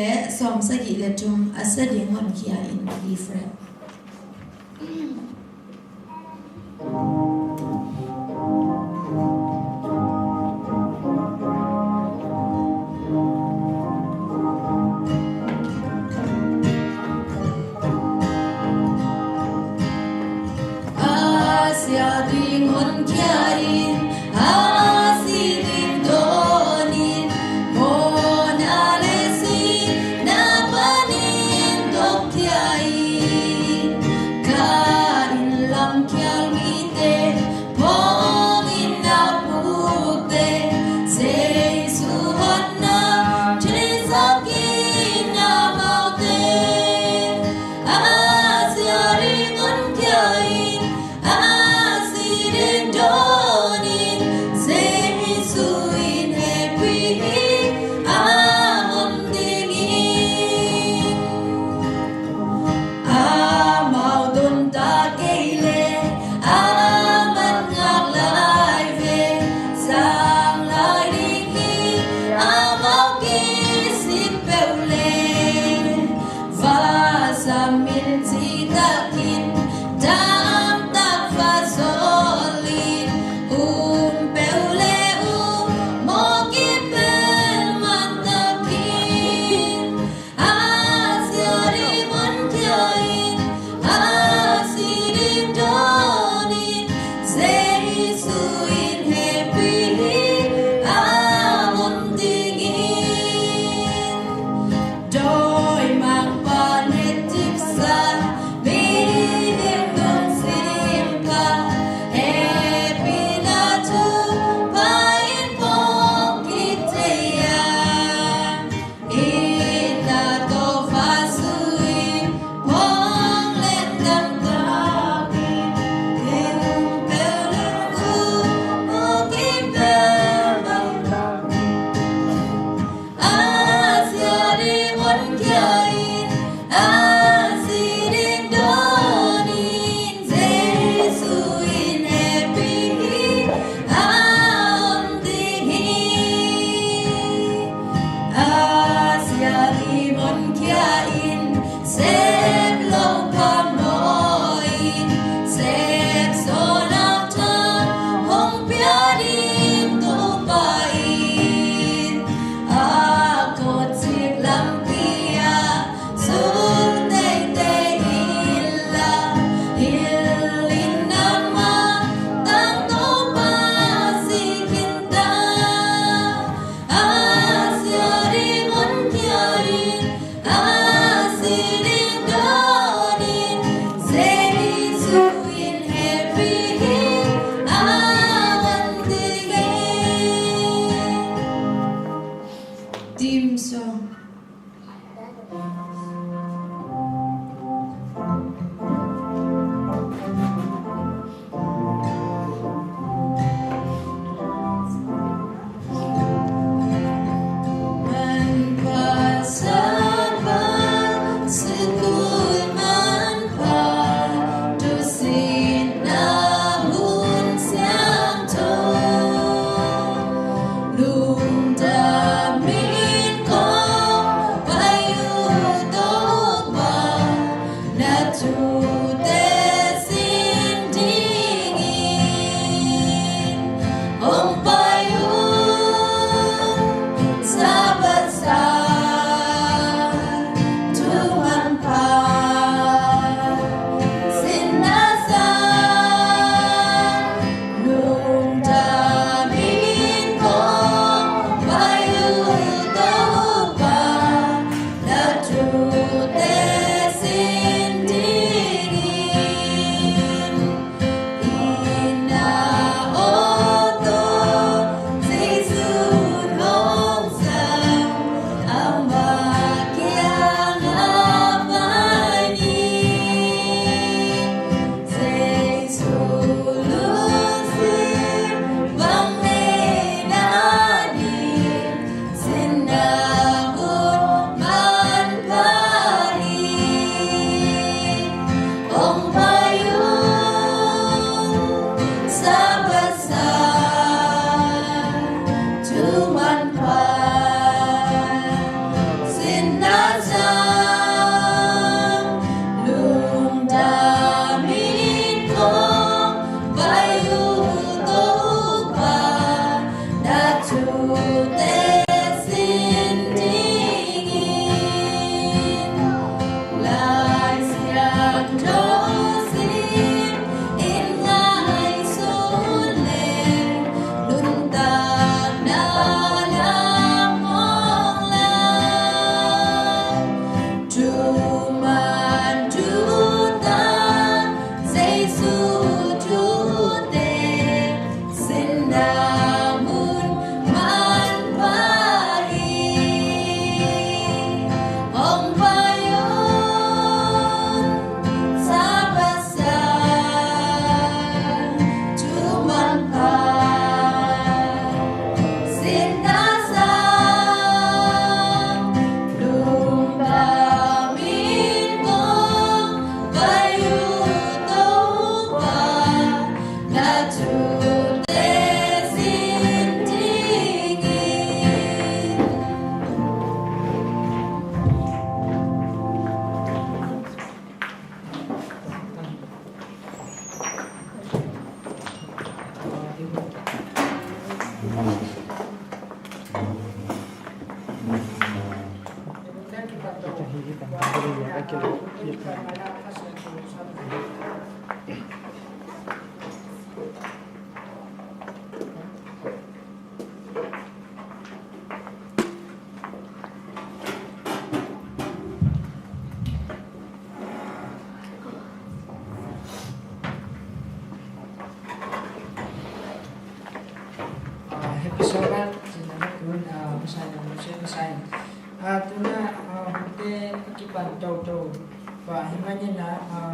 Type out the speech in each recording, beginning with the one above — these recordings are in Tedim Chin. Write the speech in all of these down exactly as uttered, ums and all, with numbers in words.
le sawmsagih le thum, a sia ding honkhia in, gift wrap. A sia ding honkhia in, a si ding dawn in, mawhna le sihna panin dawkkhia in, ka inn lam khial mite pawngin a pukte, Jesu hotna theisak in amaute. A sia ding honkhia in, a si ding dawn in, Jesu in hehpih hi, a hon ding in. Amau don ta kei leh, a man ngak lai ve, sang lai ding hi, amau kisik peuh leh. Vasa min citakin, dam tak va zawlin, um peuh le um mawk i pen man takin. A sia ding honkhia in, a si ding dawn in, Jesu in hehpih hi, a hon ding in. Dawimangpa'n hehpihsa, mihing lungsim khat, hehpihna thupha in pawng kik thei a, inn ah tawh va zui in, pawng leh dam takin, um peuh le um mawk i pen man takin. A sia ding honkhia in, a si ding dawn in, Jesu in hehpih hi, a hon ding hi. A sia ding honkhia in, sep lo phamawh in, sep zawnna tha hong pia ding Topa in, a koh cik lampi ah sung teitei inla, hilh in amah tang Topa si khin ta. A sia ding honkhia in, a si ding dawn in, Jesu in hehpih hi, a hon ding hi. Theme song. Ah, happy Sabbath. Tina na kun, ah, masai na masai masai. Ah, tuna, ah, hute akipan toto pa himanyana, ah,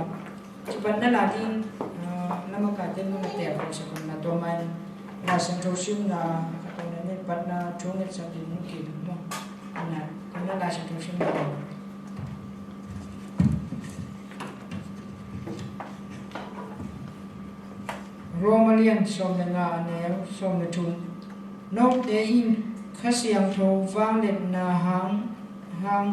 Kibatna la ding, ah, lamakaite nong na tel khawm sak un la, tua mah in Lai Siangtho simna khat tawh na nih, batna thu ngetsak ding nong kidong maw. Ina, tua na Lai Siangtho simna. Roma lian sawm le nga, a neu sawm le thum. Note in Kha Siangtho vangliatna hang hang,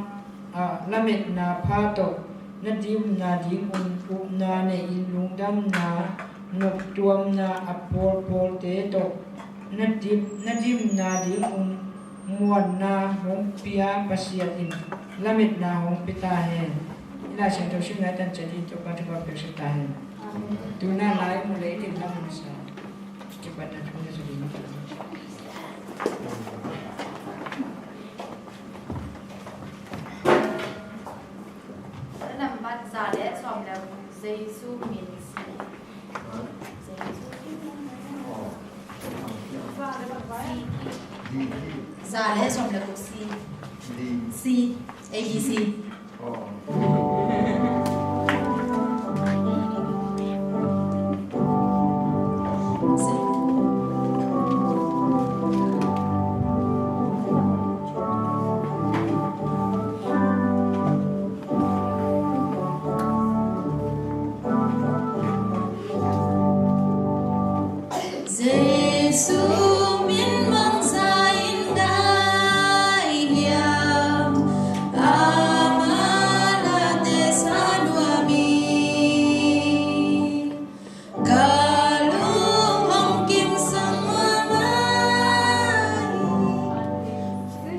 ah, lametna pha tawh na dimna dingun upna nei-in lungdamna noptuamna a pawlpawlte tawh na dim, na dimna dingun muanna hong pia Pasian in lametna hong pia ta hen. I Lai Siangtho simna tan ciat in Topa thupha piaksa ta hen. Tuna lai mu le i din lam sa. Kibatna thu na sa ding. Nambat za le sawm le guk, Jesu min si. Za le sawm le guk, si. Si. A B C. Jesu min mangsa in dai hiam, ama late sa nuam hi. Ka lung hong kimsang mahmah hi.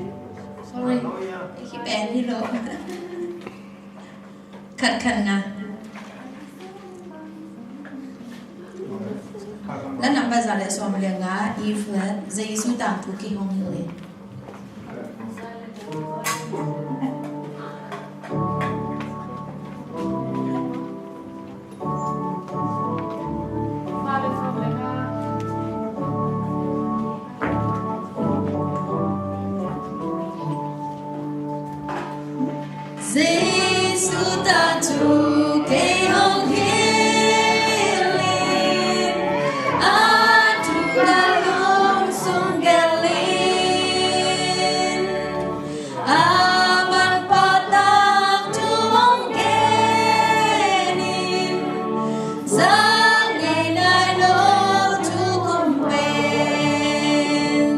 Sorry, i kipen hi lo. Khat khat nga. La nambat za le sawm le nga, E flat, Jesu tangthu kihong hi le. Jesu tangthu kei hong hilh in, a thu ka lung sung gelh in, a manpha tangthu hong gen in, za ngei nai lo thu kum pen.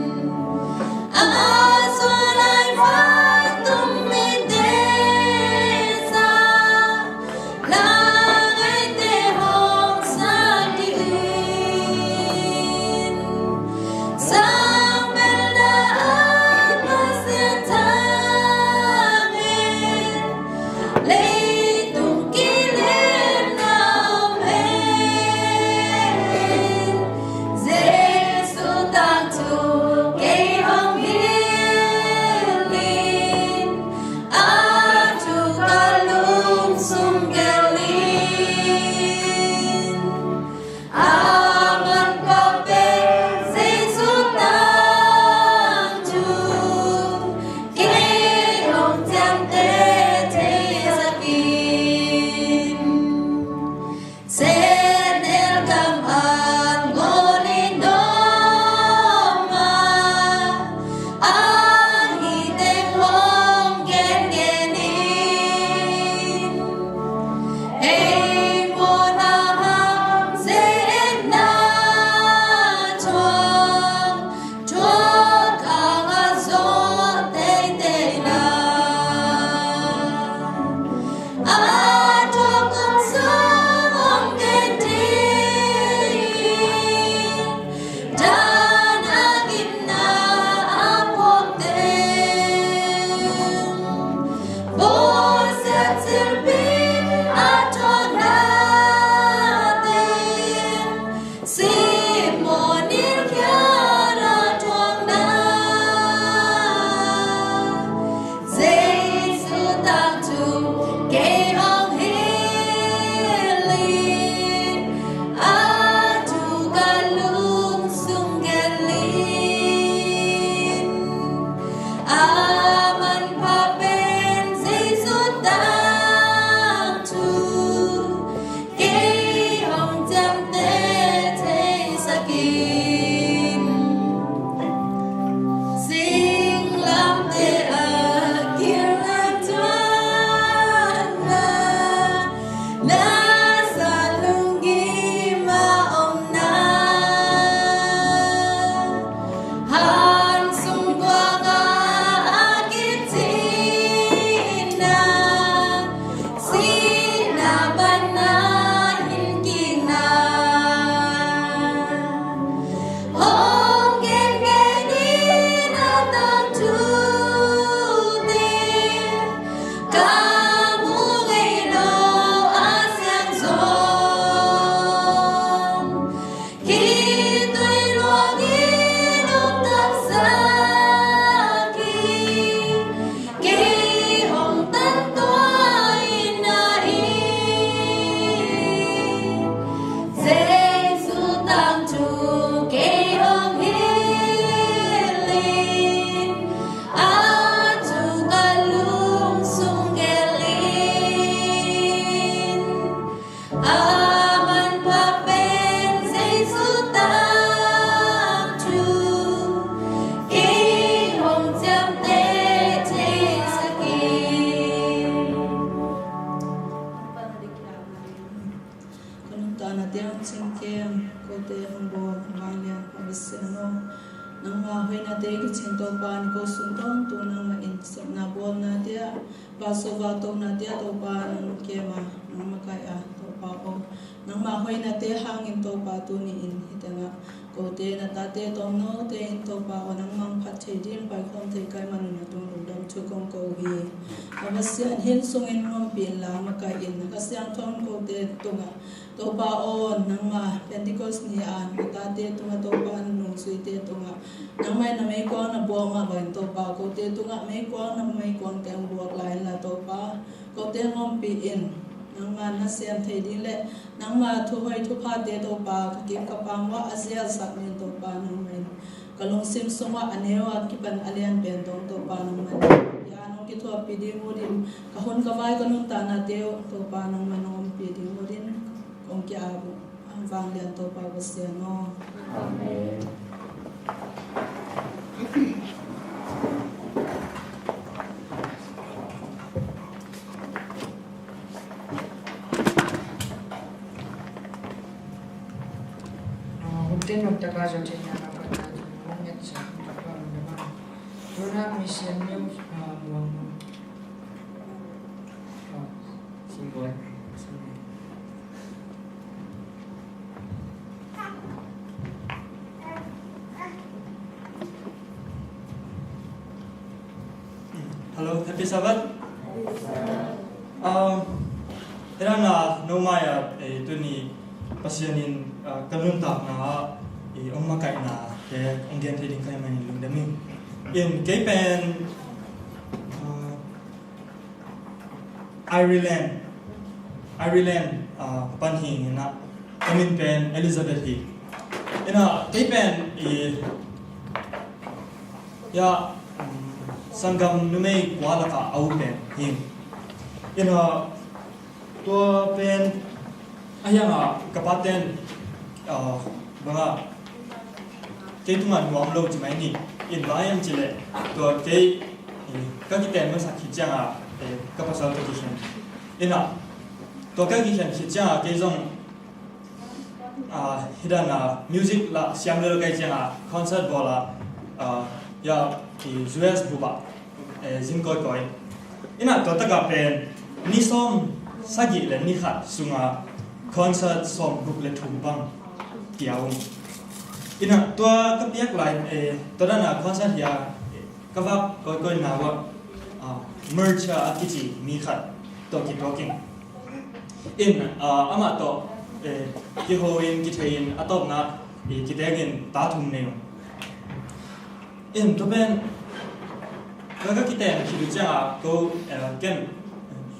Tangthu kei hong ciamteh theisakin, singlamteh a kilnam tuanna, na sa lunggim a omna, han sung kua ngah a kicihna, sihna panna hin kikna, hong gengen in a tangthu te, ka mu ngei lo a siang zong, khitui luang in om taksa hi. Kei hong tantuah in a hi, Jesu tangthu kei hong hilh in, a thu ka lungsung gelh in, a manpha pen Jesu tangthu kei hong ciamteh theisak in. Ka nuntakna te hong cingkem, kote hong bawl vanglian Pasian aw, nangma hoihna te kicing Topa, ko sung tawntung nangmah in sepna bawlna te ah, Passover tokna te ah Topa nong kem a, nong makaih a Topa aw, nangma hoihna te hangin Topa tuni in hih tengah kote na tate tawmno te in Topa aw, nang mangphat thei ding paikhawm thei ka hih manun na tung lungdam thu kong ko hi. A Pasian, hih sungin hong ompih inla makaih in, na Kha Siangtho in kote tungah Topa aw, nangma Pentecost ni a na tate tungah Topa, na nungzuite tungah nangmah in na meikuang na buak mah bangin Topa, kote tungah meikuang, na meikuang te hong buak lai inla Topa, kote hong ompih in, nangma nasem thei ding le nangma thuhoih thuphate Topa, ka kim ka pam uah a zialsak ning Topa, nangmah in ka lungsim sungah a neu a kipan a lian pen dong Topa, nangmah in hong kithuahpih ding ut in, ka hun ka vai ka nuntakna te uh Topa, nangmah in hong ompih ding ut in kong ki-ap uh. Vanglian Topa Pasian aw. Amen. Hello, happy Sabbath. Um, hih dan a no mai-ah, eh, tuni Pasian in, ah, ka nuntakna ah, eh, hong makaihna te hong gen thei ding ka hih manin lungdam ing. In kei pen, ah, Ireland, Ireland, ah, pan hi ing in ah, ka min pen Elizabeth hi. In ah, kei pen i, ya, um, sanggam numei kua lakah a u pen hi ing. In ah, tua pen a hiang ah ka pa ten, ah, bang ah, kei tungah nuam lo ci mai ni. In bang hiam cih leh tua kei, eh, ka kiten masak khit ciangah, eh, ka pasal ka kikhen. In ah, tua ka kikhen khit ciangah kei zong, ah, hih dan a music lah siam lel ka hih ciangah concert bawl ah, ah, ya, i U S bup ah, eh, zin kawikawi. In ah tua takah pen ni sawm sagih le ni khat sungah concert sawm guk le thum bang pia uh. In ah tua ka piak lai, eh, tua dan a concert hi a, eh, ka vak kawikawi na uah, ah, Mercha a kici mi khat tawh kituak ing. In, ah, amah tawh, eh, kiho in, kithei in, a tawpna, eh, kiteek in ta thum nei uh. In tua pen ka, ka kiten khit uh ciangah ko, eh, ken,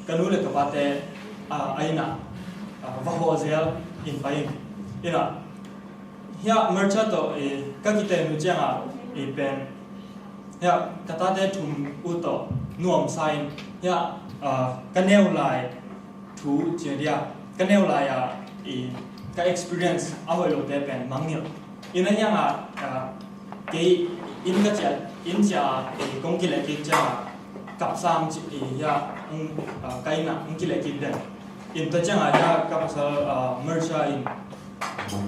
ka nu le ka pate, ah, a inn ah, ah, va hawh zel in pai in. In ah, hiah Mercha tawh, eh, ka kiten uh ciangah, eh, pen, hiah ka tate thum uh tawh nuamsa in, hiah Ah, ka neu lai thu ci a dia, ka neu lai a i ka experience a hoih lote pen mangngilh. Ina hiang a, ah, kei inn ka ciah, inn ciah a i kong kileh kik ciang a kapsa ang ci i hia, ang, ah, ka inn ah ang kileh kik den. In tua ciang a hia ka pasal, ah, Marsha in,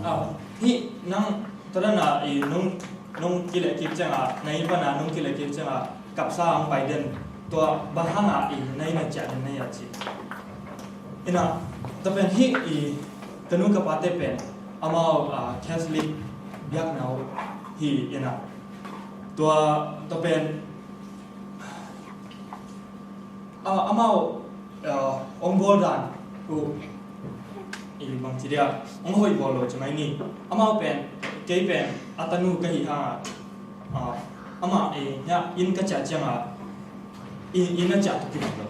ah, hi nang tua dan a i nung, nung kileh kik ciang a, na inn pan a nung kileh kik ciang a kapsa ang pai den, tua bang hang a i na inn a ciah den na hia ci. Ina tua pen hi i ka nu ka pate pen amau, ah, Catholic biakna uh hi ina tua, tua pen, ah, amau, ah, ong bawl dan uh i bang ci dia, ong hoih bawl lo ci mai ni. Amau pen, kei pen a tanu ka hi hang a, ah, amah i hia inn ka ciah ciang a i, inn a ciah tuk kibang lo.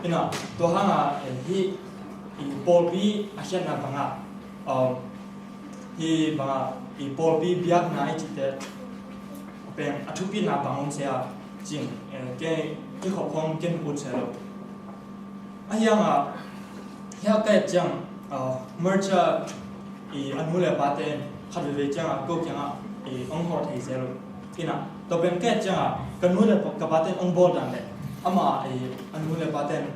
Ina tua hang a, eh, hi i pawlpi a khiatna bang a, um, hi bang a i pawlpi biakna i cihte pen a thupina bang om se a cing, eh, ke, ke khop khong ken ut se lo. A hiang a, hia ka et ciang, ah, Marsha i a nu le pate in khat veve ciang a ko kiang a i ong hawh thei se lo. Ina tua pen ka et ciang a ka nu le ka pate in ong bawl dan le ama i a nu le pate in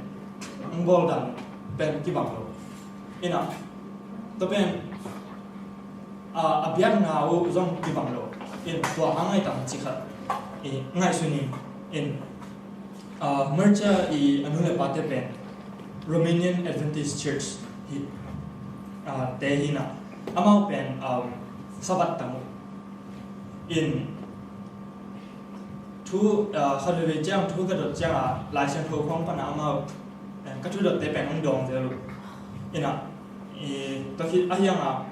ong bawl dan pen kibang lo. Ina tua pen, ah, a biakna uh zong kibang lo. In tua hang ngai tam ci khat i ngaihsun in, in, ah, Marsha i a nu le pate pen Romanian Adventist Church hi, ah, te hi na. Amau pen, um, Sabbath tam uh. In thu, ah, khat veve ciang thu ka dot ciang a Lai Siangtho khong pan a amau, eh, ka thu dotte pen ong dawng zel uh. Ina i tua khit a hiang a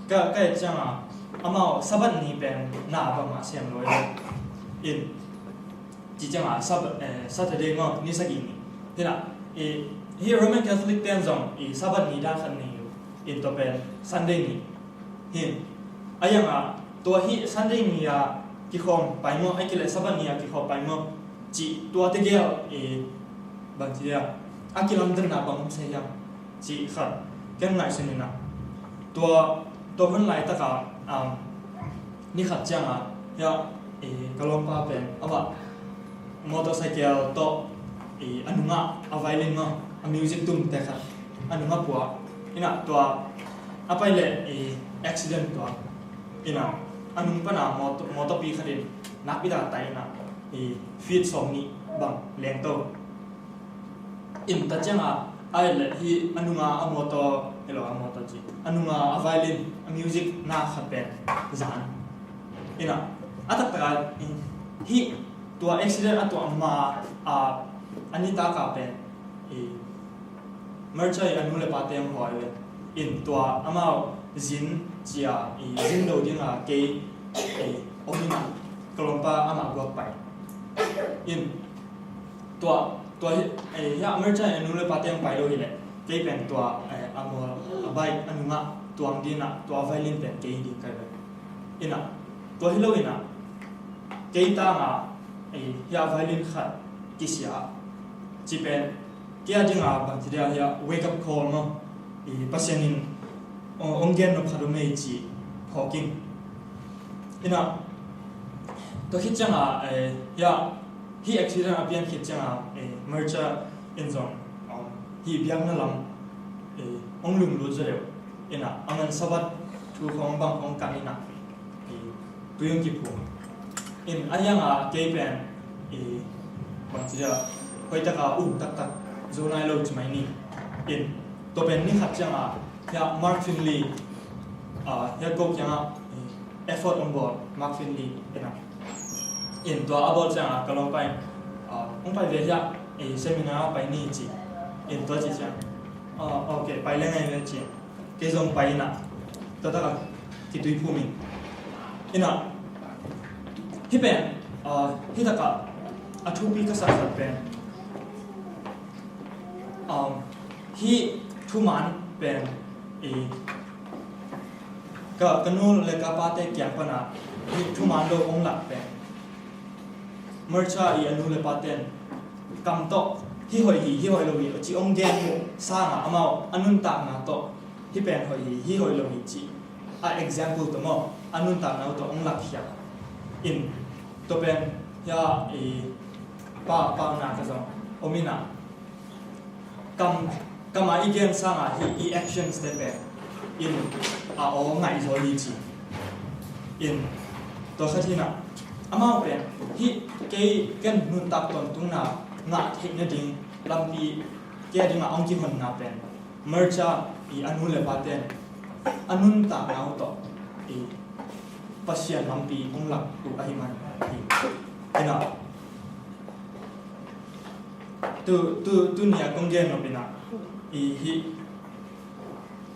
ka, ka et ciang a amau Sabbath ni pen na bang mah sem lo in ci ciang a Sabbath, eh, Saturday maw, ni sagih ni. Hi na i hi Roman Catholic ten zong i Sabbath ni dan khat nei uh. In tua pen Sunday ni hi. A hiang a tua hi Sunday ni a kikhawm pai maw, a kileh Sabbath ni a kikhawm pai maw cih tua tegel i bang ci dia, a kilamdanna bang om se hiam cih khat ken ngaihsun ina. Tua, tua hun laitak a, um, ni khat ciang a hia i ka lawmpa pen amah motorcycle tawh i a nungah a violin maw, a music tumte khat a nungah pua. Ina tua a pai leh i accident tua. Ina a nung pan a motor, motorpi khat in nakpi tak a tai ina i feet sawm nih bang lengto. In tua ciang a, a et leh hi a nunga a motor, hi lo a motor ci, a nunga a violin, a music na khat pen zan. Ina a taktak a, in, hi tua accident a tuah ma a, a nitak a pen i Marsha i a nu le pate ong hawi ve. In tua amau zin cia i zin lo ding a kei i ong ina ka lawmpa amah guak pai. In tua, tua hi, eh, hia Marsha i a nu le pate ong pai lo hi leh kei pen tua, eh, a mawl, a bike a nungah tuang ding a tua violin pen kei ding kai ve. Ina tua hi lo ina kei tang a, eh, hia violin khat kisia ci pen kei a ding a bang ci dia hia wake up call maw, i Pasian in ong, ong gen nop khat om ei ci phawk ing. Ina tua khit ciang a, eh, hia hi accident a pian khit ciang a, eh, Marsha in zong, um, hi biakna lam, eh, ong lunglut zaw deuh. Ina a man Sabbath thu khong bang khong kan ina, eh, tui ong kiphum. In a hiang a kei pen i bang ci dia hoih tak a um taktak zo nai lo ci mai ni. In tua pen ni khat ciang a hia Mark Finley, ah, hia ko kiang a, eh, effort ong bawl Mark Finley ina. In tua a bawl ciang a ka lawmpa in, ah, ong pai ve hia, eh, seminar a pai ni ci. In tua ci ciang, ah, ok, pai leng ei ve ci. Kei zong pai ina tua tak a kitui phum in. Ina hi pen, ah, hi tak a a thupi ka sak khat pen, um, hi thuman pen i ka, ka nu le ka pate kiang pan a hi thuman lo ong lak pen Marsha i a nu le paten kam tawh hih hoih hi, hih hoih lo hi, ci hong gen sangin amau a nuntakna tawh hih pen hoih hi, hih hoih lo hi ci a example tawh maw, a nuntakna uh tawh hong lakkhia in, tua pen hia i pa, pa na ka zong om in a, kam, kam a i gen sangin hih i actions te pen in a aw ngaih zaw hi ci in, tua khat hi in a, amau pen hih kei ken nuntak tawntungna ngah theih nading lampi kei a dingin hong kihonna pen Marcia i a nu le pa ten a nuntakna uh tawh i Pasian lampi hong lak uh ahih man hi. Hi in a, tu, tu, tuni a kong gen nop in a, i hih,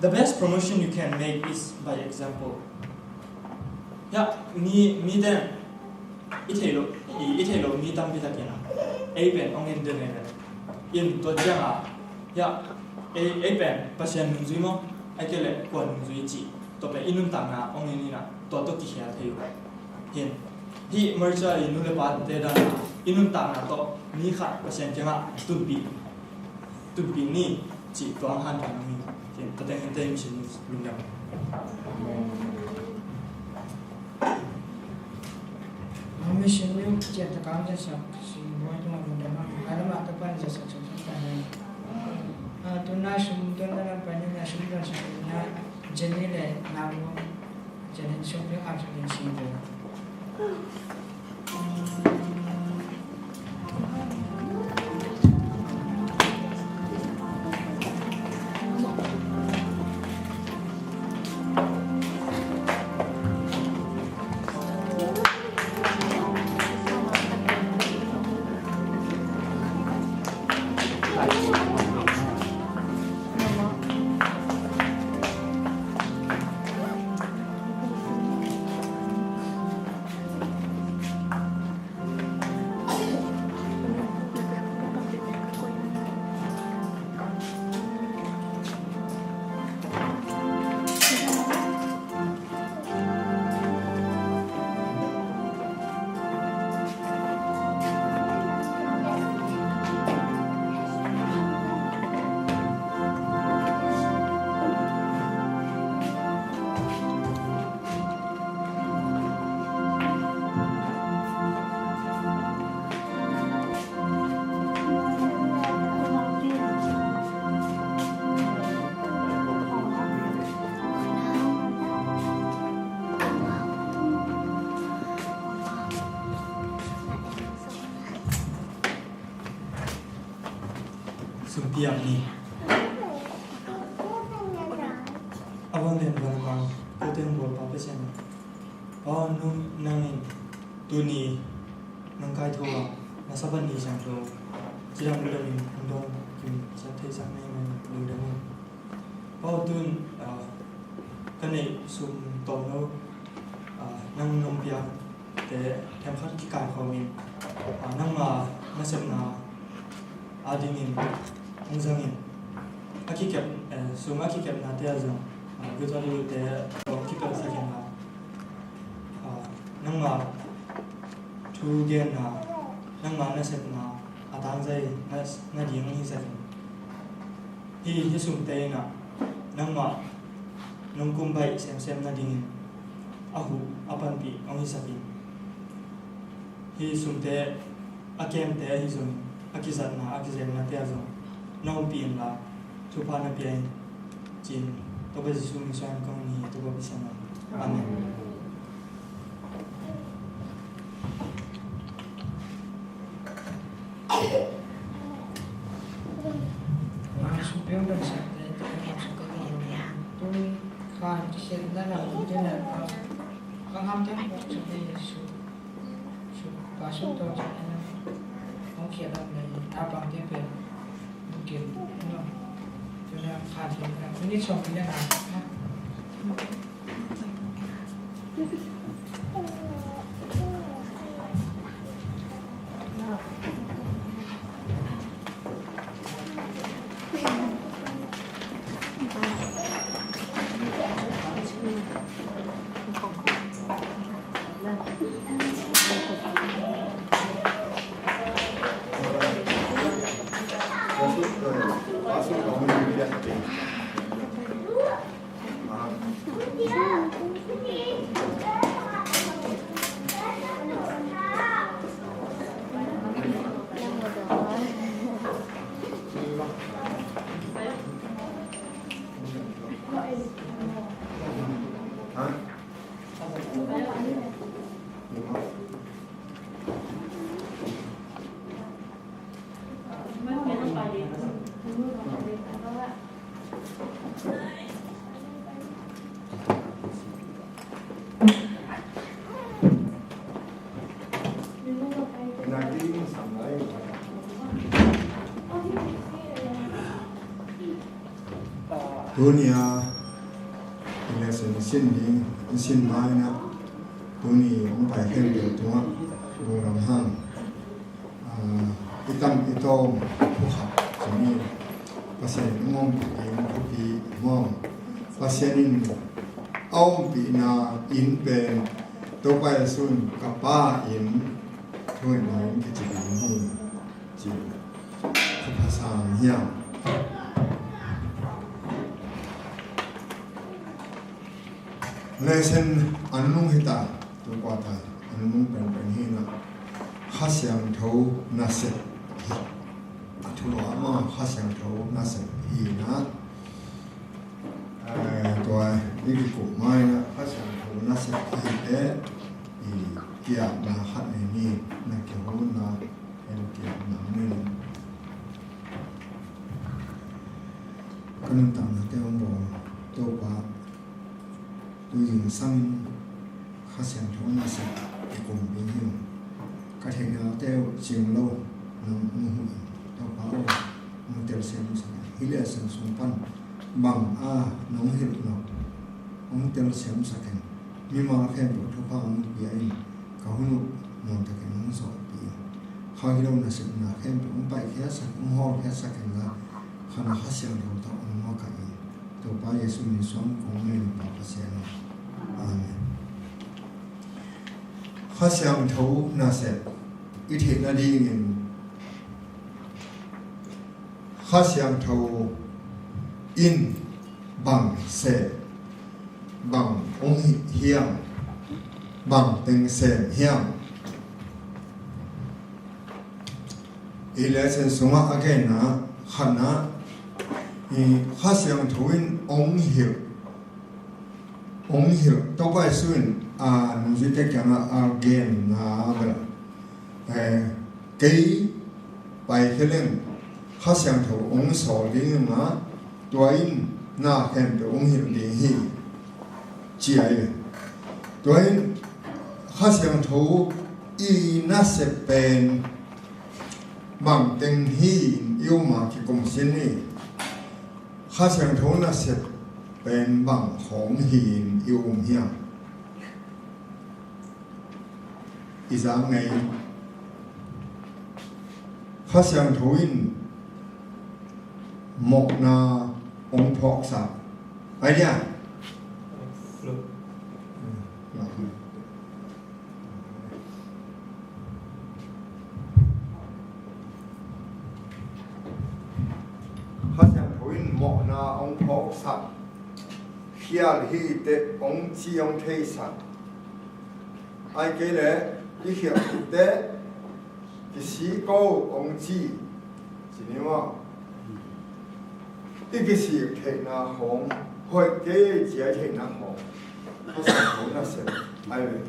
the best promotion you can make is by example. Hia, mi, mi ten i theih loh, i, i theih loh mi tampi tak in a, ei pen hong en den ei pen. In tua ciangin, hia, ei, ei pen Pasian nungzui maw, ahih kei leh kua nungzui cih, tua pen i nuntakna hong en in a, tua tawh kikhel thei uh. Hi in, hih Marcia i nu le pa te dan a, i nuntakna tawh mi khat Pasian kiangah tunpih, tunpih ni cih tua hong hanthawn hong hi. Hi in, tua teng hi in teh mission lungdam. Mission Youth cian takam zasak si buai tungah lungdam a, a lamah tapan zasak sung sung ta hi. A, tuna sum tuna lam pani na sum tuna sum na Jenny le Namu Jenny sum yung action in si buai. Sumpiak ni. A vanglian vanpang, ko teng bual pa Pasian. Pa aw, nung nang in tuni nang kaitho a, na Sabbath ni siangtho cidam lungdam in hong dawng kim ciat theisak na hih man lungdam in. Pa aw, tun, ah, ka neih sum tawmno, ah, nang nong piak te themkhat kikaikhawm in, ah, nangma nasepna adingin hong zang in. A kikep, eh, sum a kikepnate ah zong, ah, guta lute tawh kipelhsak in la, ah, nangma thu genna, nangma nasepna a tangzai na, nading hong hisak in. Hih, hih sumte in ah nangmah nong kumbaih semsem nadingin a huh a panpih hong hisak in. Hih sumte a kemte ahi zongin a kizatna a kizemnate ah zong na ompih inla thupha na pia in, ci-in Topa Jesuh min suangin kong ngen hi. Topa Pasian aw. Amen. Tuni a i lesson sin ding, i sin mai-in ah, tuni hong pai khempeuh tungah lungdam hang. Ah, i tam i tawm thukhat cih ni, Pasian in hong ompih ding thupi maw. Pasian in a ompihna inn pen Topa Jesu in ka Pa inn, thungetna inn kici ding hi, ci. Thupha sang hiam. Lesson a nunung hi ta, tu kua ta, a nunung penpen hi na. Kha Siangtho nasep hi. A thu lo ama Kha Siangtho nasep hi na. Eh, tua i kikup mai na Kha Siangtho nasep hi te, i kiapna khat nei ni, na kihona, en kiapna nei. Ka nuntakna te hong bawl Topa, tu zingsang in Kha Siangtho nasep kikum ding hi ung. Ka theihna te uh cing lo nang hong huh in, Topa aw, hong telsiam sak in. Hih lesson sung pan bang a nong hilh nop hong telsiam sak in. Mimal khempeuh thupha hong pia in, ka hun uh nuam takin hong sawlpih in. Kha hi lo nasepna khempeuh hong paikhiat sak, hong hawlkhiat sak in la, kha na Kha Siangtho tawh hong makaih in. Topa Jesu min suang kong ngen, Pa Pasian aw. Amen. Kha Siangtho nasep i theih nadingin Kha Siangtho in bang sep, bang hong hi hiam, bang teng sem hiam. I lesson sungah a genna khatna, i Kha Siangtho in hong hilh, hong hilh, Topa Jesu in a nungzuite kiangah a genna bel, eh, kei paikhia leng Kha Siangtho hong sawl ding hi a, tua in na khempeuh hong hilh ding hi, ci a hi. Tua in Kha Siangtho i nasep pen bang teng hi in i um a kikum sin ni. Kha Siangtho nasep pen bang khawng hi in i um hiam? I zak ngei. Kha Siangtho in mawhna hong phawksak. Ai dia? Kha Siangtho in mawhna hong phawksak. Khial hi teh hong ci, hong theisak. Ai kei leh i khial hi teh kisik o hong ci. Ci ni maw? I kisik theihna khawng, hoih kei ci a i theihna khawng, Kha Siangtho nasep ai ve.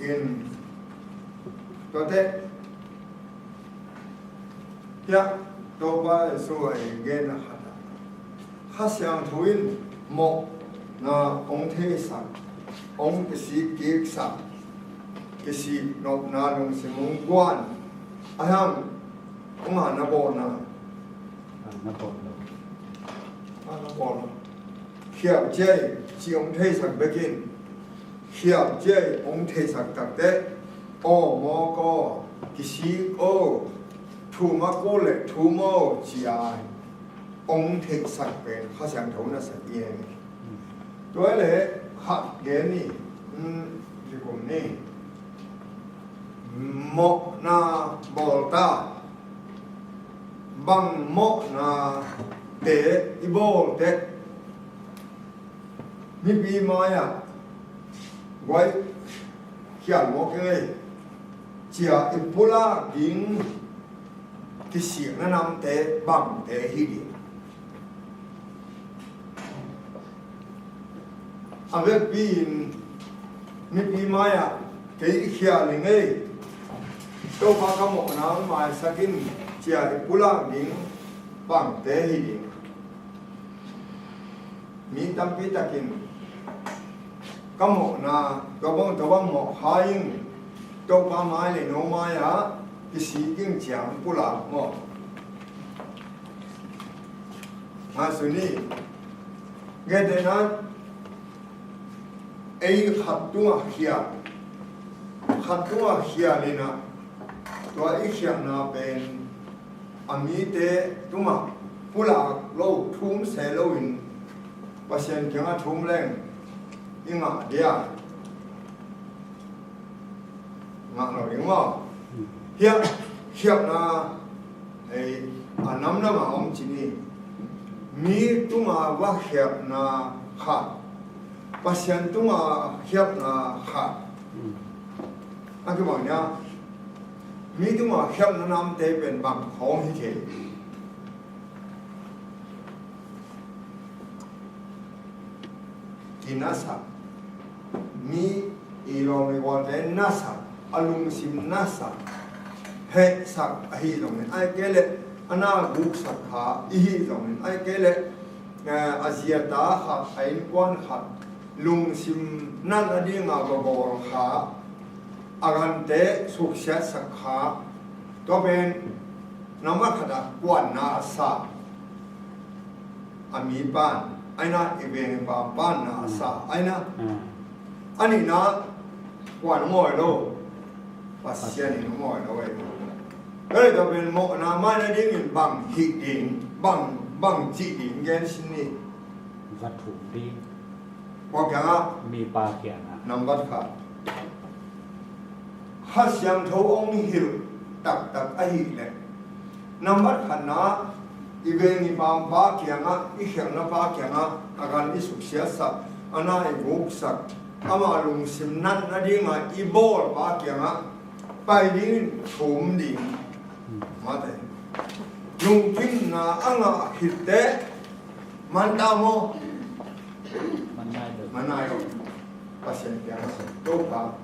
In, tuate, hiah Topa Jesu a i genna khat ah, Kha Siangtho in mawhna hong theisak, hong kisik kiksak, kisik nopna lungsim hong guan, a hiang hong a na bawlna. A na bawl lo. A na bawl lo. Khial ciai ci hong theisak bek in, khial ciai hong theisak tak teh, aw mawk aw, kisik o, thum a kul leh thum o ci a hong theisak pen Kha Siangtho nasep hi. Tua leh khat gen ni, um, kikum ni. Mawhna bawl ta. Bang mawhnate i bawl teh mipi mai-ah guai khial mawk ing ei, ci-a i pulak ding kisikna namte bangte hi ding? A vekpi-in mipi mai-ah kei i khial ing ei, Topa ka mawhna hong maisak in, ci-a i pulak ding bangte hi ding? Mi tampi takin ka mawhna, tua bang, tua bang mawh kha ing, Topa mai le no mai-ah kisik ing, ci-a pulak maw? Ngaihsun ni. Gentehna, ei khat tungah khial, khat tungah khial in ah, tua i khialhna pen a mite tungah pulak lo, thum se loin Pasian kiangah thum leng i ngah dia? Ngah lo ding maw? Hiah khialhna, ei, a namnam a om ci ni. Mi tunga va khialhna khat, Pasian tunga khialhna khat, a kibang nia. Mi tunga khialhna namte pen bang khawng hi thei? Kinasak. Mi i lawm i gualte nasak, a lungsim nasak, hehsak ahi zongin, ahih kei leh a na guksak kha i hih zongin, ahih kei leh, eh, a zi a ta kha, a innkuan kha lungsim natna dinga va bawl kha, a gante suksiatsak kha, tua pen nambat khatah kuan na a sa, a mi pan, aina i veng i pam pan na a sa, aina. A nihna, kuan hong awi lo, Pasian in hong awi lo ei. Tua leh tua pen mawhna mai nadingin bang hih ding, bang, bang cih ding gen sin ni. Va thum ding. Kua kiangah? Mipa kiangah. Nambat khat. Kha Siangtho hong hilh taktak ahih leh, nambat khatna, i veng i pampa kiangah, i khialhna pa kiangah, a gan i suksiatsak, a na i guksak, ama lungsim natna dinga i bawl pa kiangah pai dingin thum ding. Mate. Lungkimna a ngah khit teh, man ta maw? Man nai lo. Man nai lo. Pasian kiangah, Topa,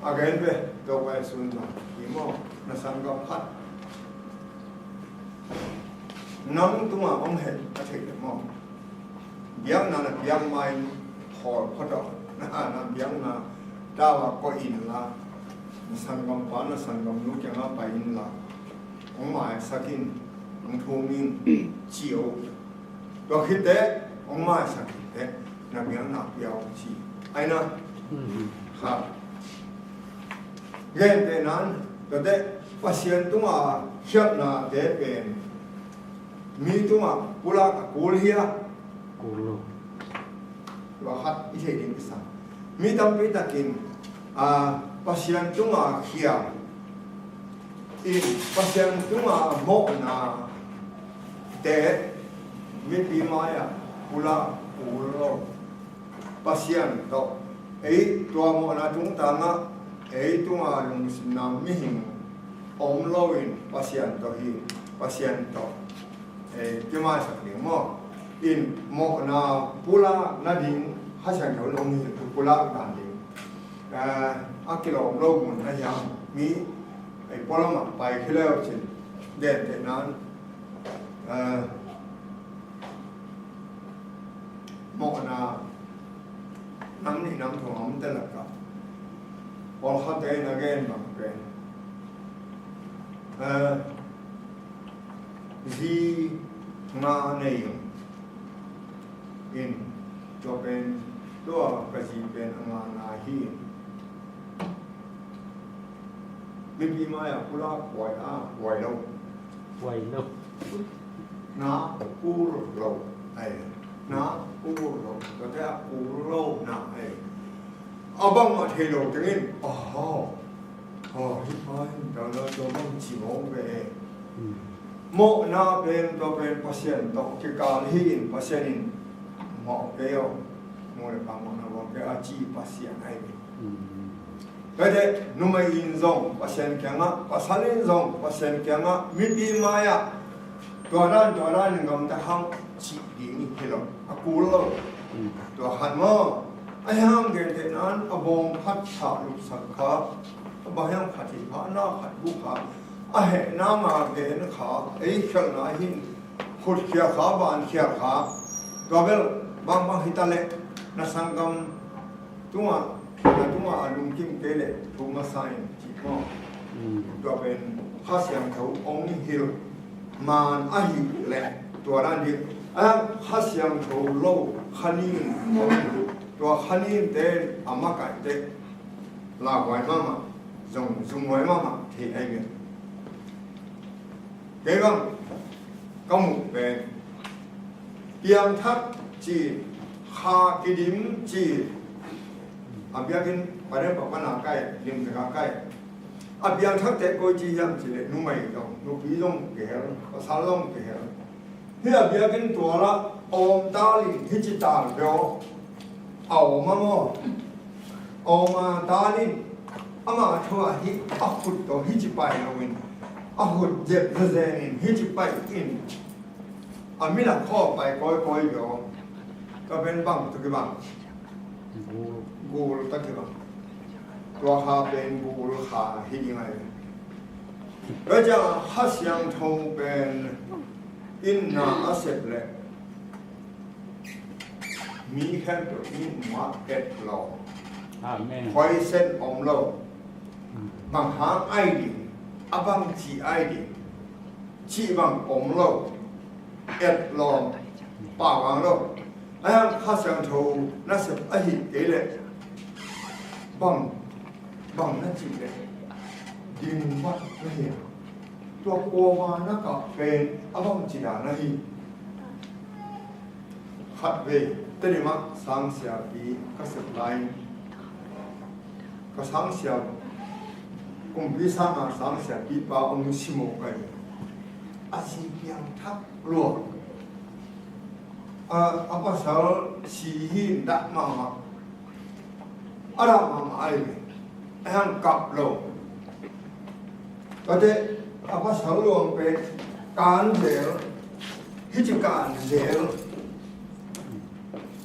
a gen ve, Topa i sun ma, i maw, na sanggam khat nang tunga hong het a theih leh maw, biakna na biak ma-in khawl phot aw. Na biakna tau ah koih inla, na sanggampa, na sanggamnu kiangah pai inla, hong maisak in, hong thum in, ci o. Tua khit teh, hong maisak khit teh, na biakna pia o ci. Aina. Kha. Gentehna in, tua teh Pasian tunga khialhnate pen mi tungah pulak a kul hia? Kul lo. Tua khat i thei ding i sa. Mi tampi takin, a, Pasian tunga khial in, Pasian tunga mawhna te mipi mai-ah pulak kul lo. Pasian tawh, ei tua mawhna tungtangah ei tunga lungsimna mihing om loin Pasian tawh hi, Pasian tawh, eh, kimaisak ding maw? In mawhna pulak nading Kha Siangtho in hong hilh pulak dan ding. Eh, a kilawm lo mun a hiam, mi, eh, pualamah pai khia le uh cin, gentehna in, eh, mawhna nam nih nam thum a omte lakah pawlkhatte in a gen bang pen, eh, zi nga nei uh in, tua pen, tua ka zi pen a ngana hi. Mipi mai-ah pulak huai a, huai lo. Huai lo. Na kul lo. Ai, na kul lo. Tua teh a kul lo na ai. A bangmah thei lo tengin, aw, Aw, hi pa in tua lo tua bang ci mawk ve. Mawhna pen tua pen Pasian tawh kikal hi in Pasian in mawh kei aw. Mawh le pa mawhna mawh kei a ci Pasian ahi ve. Tua te numei in zong Pasian kiangah, pasal in zong Pasian kiangah, mipi mai-ah tua dan tua dan in gamta hang cih ding hi lo, a kul lo. Tua khat maw, a hiang gentehna in a bawng khat thah lupsak kha, a bang hiang khat hi kha, na khat bu kha, a hehna nga gen kha, ei khialhna hin khut khial kha, ban khial kha. Tua bel bangbang hi ta leh na sanggam tungah, na tungah a lungkim kei leh thu masa in cih maw. Tua pen Kha Siangtho hong hilh man ahih leh tua dan hi. A Kha Siangtho lo kha nin, tua kha ninte a makaihte lauhuai mahmah, zong zumhuai mahmah thei ahi ve. Kei bang ka muh pen piangthak ci, kha kidim ci, a biakinn paden pa pana kai, lim teka kai. A piangthakte koi ci hiam cih leh numei zong, nupi zong kihel, pasal zong kihel. Hih a biakinn tualah a om tal in hih ci tal bia a om a maw. A om a tal in ama thu ah hih a khut tawh hih ci pai lo in, a khut zep zazen in hih ci pai in, a min a khaw pai kawikawi bia. Tua pen bang tawh kibang? Gul tawh kibang. Tua kha pen gul kha hi ding ahi. Tua ciang Kha Siangtho pen in na a sep leh mi khempeuh in mah et lo. Amen. Poison om lo. Bang hang ai ding, a bang ci ai ding, cih bang om lo. Et lawm, pau vang lo. A hiang Kha Siangtho na sep ahih kei leh bang, bang na cih leh ding vat na hi a. Tua kuama na kah pen a bang ci dan na hi. Khatvei Tedim ah sangsiapi ka sep lai in, ka sangsia, kumpi sanga sangsiapi pa hong simawh ka hi. A si piangthak lua. A, a pasal si hi in dah mahmah. A dah mahmah ahi ve. A hiang kap lo. Tua te a pasal luang pen kan zel, hih ci kan zel.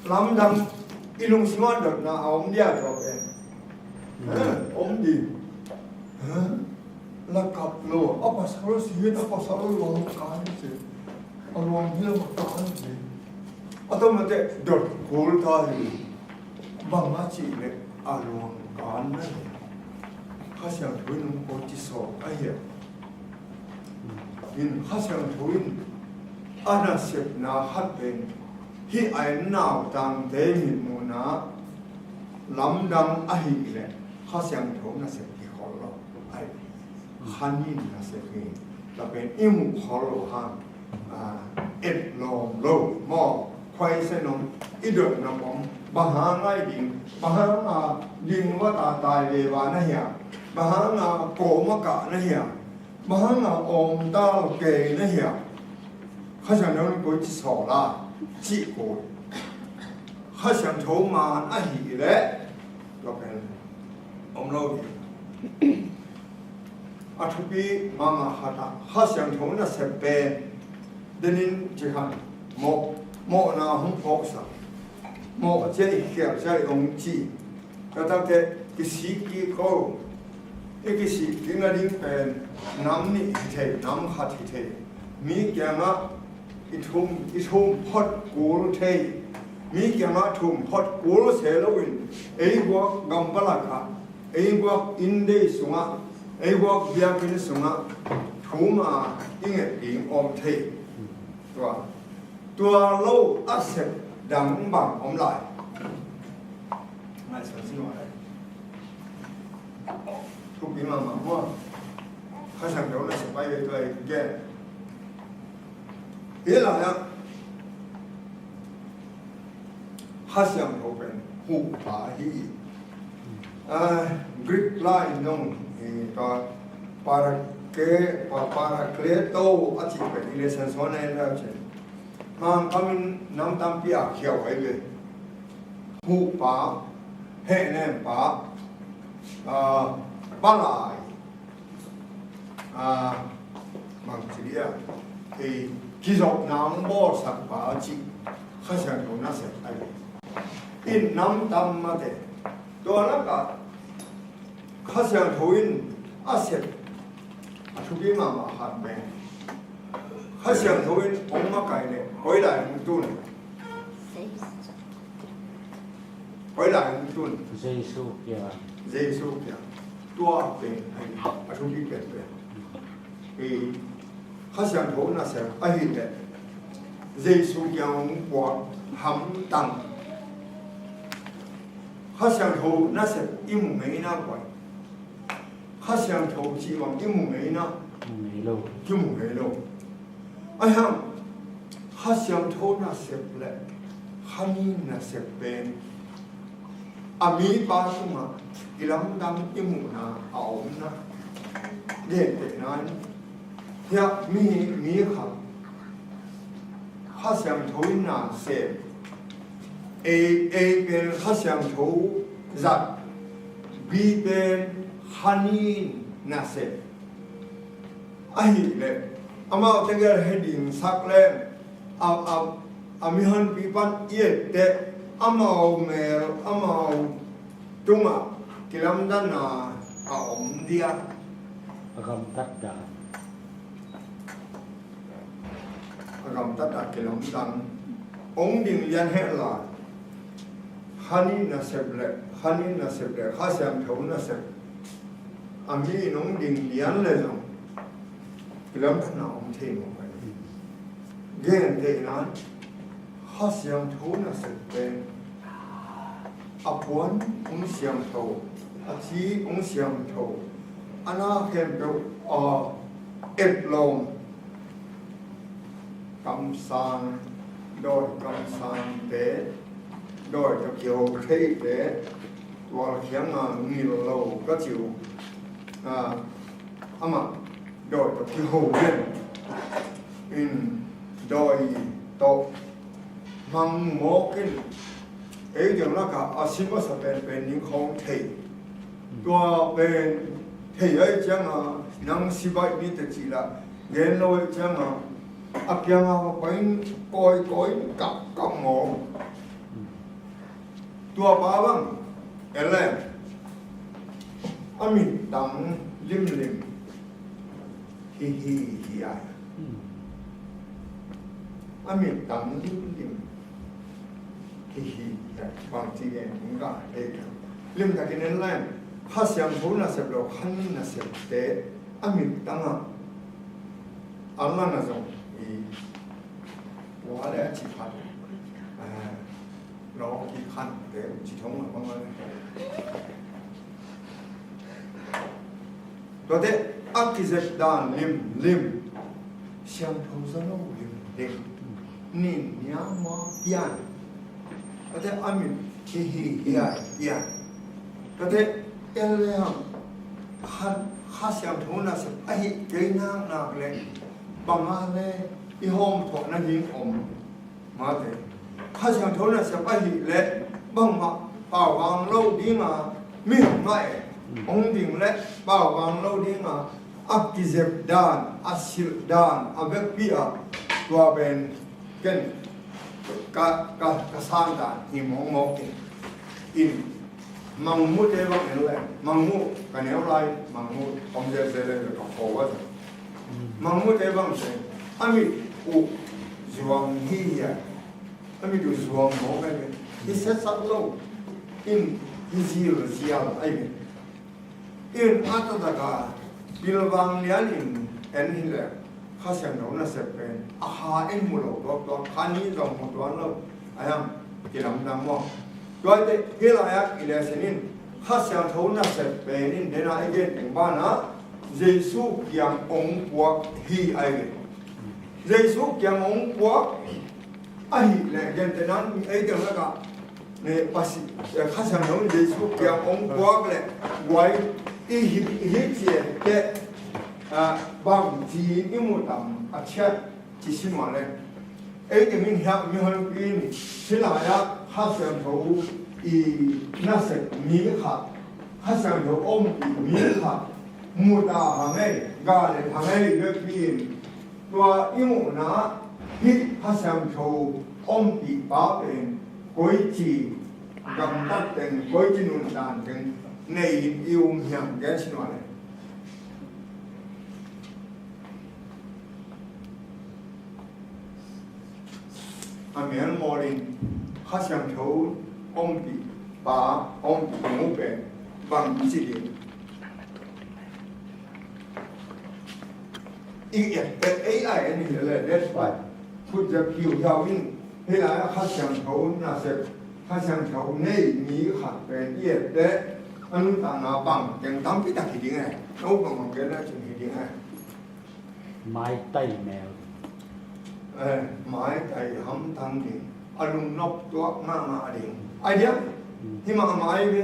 Lamdang i lungsim ah dotna a om dia tua pen. Ha, om di. Ha? La kap lo, a pasal si hi, a pasal luang kan zel. A luang hi lam a kan zel. A tawmate dot kul ta hi. Bang a cih leh a luang kan na hi. Kha Siangtho in hong ko ci sawm ahi a. In Kha Siangtho in a nasepna khat pen hih a en nautangte mitmuhna lamdang ahih leh Kha Siangtho nasep hi khol lo. Ai, kha nin nasep hi. Tua pen i muh khol lo hang. Ah, et lawm lo maw. Khuaisen om, i dotna om. Bang hang ai ding, bang hang a ding va ta tai ve va na hia. Bang hang a kawm a kah na hia. Bang hang a om tal kei na hia. Kha Siangtho in koi ci sawl a, cih kul. Kha Siangtho man ahih leh tua pen om lo ding. A thupi mahmah khat ah Kha Siangtho nasep pen denin ci khan mawh, mawhna hong phawksak. Mawh ciah i khial ciah i hong ci. Tua takte kisik kik ko. I kisik kik nading pen nam nih hi thei, nam khat hi thei. Mi kiangah i thum, i thum phot kul thei. Mi kiangah thum phot kul se loin ei guak gam palak ah, ei guak inndei sungah, ei guak biakinn sungah thum a i nget ding om thei. Tua, tua lo a sep dang bang om lai? Ngaihsun sin lai. Thupi mahmah maw. Kha Siangtho nasep pai ve tua i gen. Hi lai ah Kha Siangtho pen huhpa hi. Ah, Greek lai in zong Tua Parake, Pa, Parakleto a cih pen i lesson suan a en lai cin. Mangkam in nam tampi a khia uh ahi ve. Huhpa, hehnempa, ah, palai, ah, bangci dia, ei, kizopna hong bawlsakpa cih Kha Siangtho nasep ahi ve. In nam tam mate. Tua lakah Kha Siangtho in a sep a thupi mahmah khat pen, Kha Siangtho in hong makai leh koi lai hong tun? Koi lai hong tun? Jesu kiang. Jesu kiang. Tua pen a thupi penpen. Ei, Kha Siangtho nasep ahih leh Jesu kiang hong puak hamtang. Kha Siangtho nasep i mu ngei na koi? Kha Siangtho cih bang i mu ngei na? Mu ngei lo. Ki mu ngei lo. Ahi hang Kha Siangtho nasep le Kha Ni nasep pen a mipa tungah kilamdang i muhna a om na. Gentehna in, hiah mi, mi kha Kha Siangtho in na sem, A, A pen Kha Siangtho zat, B pen Kha Ni in na sem. Ahih leh amau tegel he dingsak leng a, a, a mihonpi pan i et teh amau mel, amau tungah kilamdanna a om dia? A gamtat dan. A gamtat a kilamdan. Hong ding lian hen la, Kha Ni nasep le, Kha Ni nasep le Kha Siangtho nasep a mi in hong ding lian le zong kilamdanna om thei mawk ahi. Gentehna in Kha Siangtho nasep pen a puan hong siangtho, a ci hong siangtho, a na khempeuh a etlawm. Kamsang, dawi kamsangte, dawi tawh kiho theite, tual khianga ngil lo ka ci uh. Ah, amah dawi tawh kiho lian in, dawi tawh hmang mawk in, ei ding lakah a si masa penpen ning khawng thei. Tua pen thei ahih cianga nang si baih ni teh cih lah gen lo ahih cianga a kianga va pai in kawikawi in kapkap mawk. Tua pa bang en leng a mittang limlim hi hi hi ai. A mittang limlim hi hi hi ai. Bangci gen ung ka thei ka. Limtakin en leng Kha Siangtho nasep lo Kha Ni nasepte a mittangah a lana zong i ua le a ci khat, eh, lawki khan te ci thong a bang a le. Tuate a kizep dan limlim, siangtho zaw lo limlim, nin niama pian. Tuate a mit hi hi hiai pian. Tuate en le hang Kha, Kha Siangtho nasep ahih kei nak nak le banga le i hawmthawhna ding om. Mate, Kha Siangtho nasep ahih leh bangmah pauvang lo dinga, mi mah e, hong ding leh pauvang lo dinga, a kizep dan, a silh dan, a vekpi ah tua pen ken ka, ka, ka sang dan hi mawkmawk in. In Mangmute bang en leng, Mangmu ka neu lai, Mangmu om zelzel leng ka kho a. Mangmute bang teng a mit uh zuang hi hi a, a mit uh zuang mawk ahi ve. Hi setsak lo in hi zilzial ahi ve. In a taktak a pilvang lian in en hi leh Kha Siangtho nasep pen a kha in mu lo tuaktuak, kha nih zong mu tuan lo. A hiam, kilamdang maw? Tua ahih teh hih lai-ah i lesson in Kha Siangtho nasep pen in dena i gen teng banah Jesu kiang hong puak hi ahi ve. Jesu kiang hong puak ahih leh gentehna in ei teng lakah, eh, Pasi, eh, Kha Siangtho in Jesu kiang hong puak leh guai I hih, i hih ciang teh, ah, bangci i mu tam a ciat ci sin mah le. Ei teng in hiah mihonpi in hih lai-ah Kha Siangtho i nasep mi khat, Kha Siangtho ompih mi khat mu ta hang ei, ga le hang ei, biakpi in tua i muhna hih Kha Siangtho ompih pa pen koici gamtat teng, koici nuntak teng nei in i um hiam gen sin mah le. A mel mawl in Kha Siangtho ompih pa, ompih mu pen bang ci ding. I et pet ei lai a ni le, that's why. Khut zep hiuhiau in, hih lai a Kha Siangtho nasep, Kha Siangtho nei mi khat pen i et pet, a nuntakna bang teng tampi tak hi ding e. No bang bang gen a cin hi ding e. Maitai mel. Eh, maitai hamtang ding. A lungnop tuak mahmah ding. Ai diam? Hmm. Hi mahmah ai ve.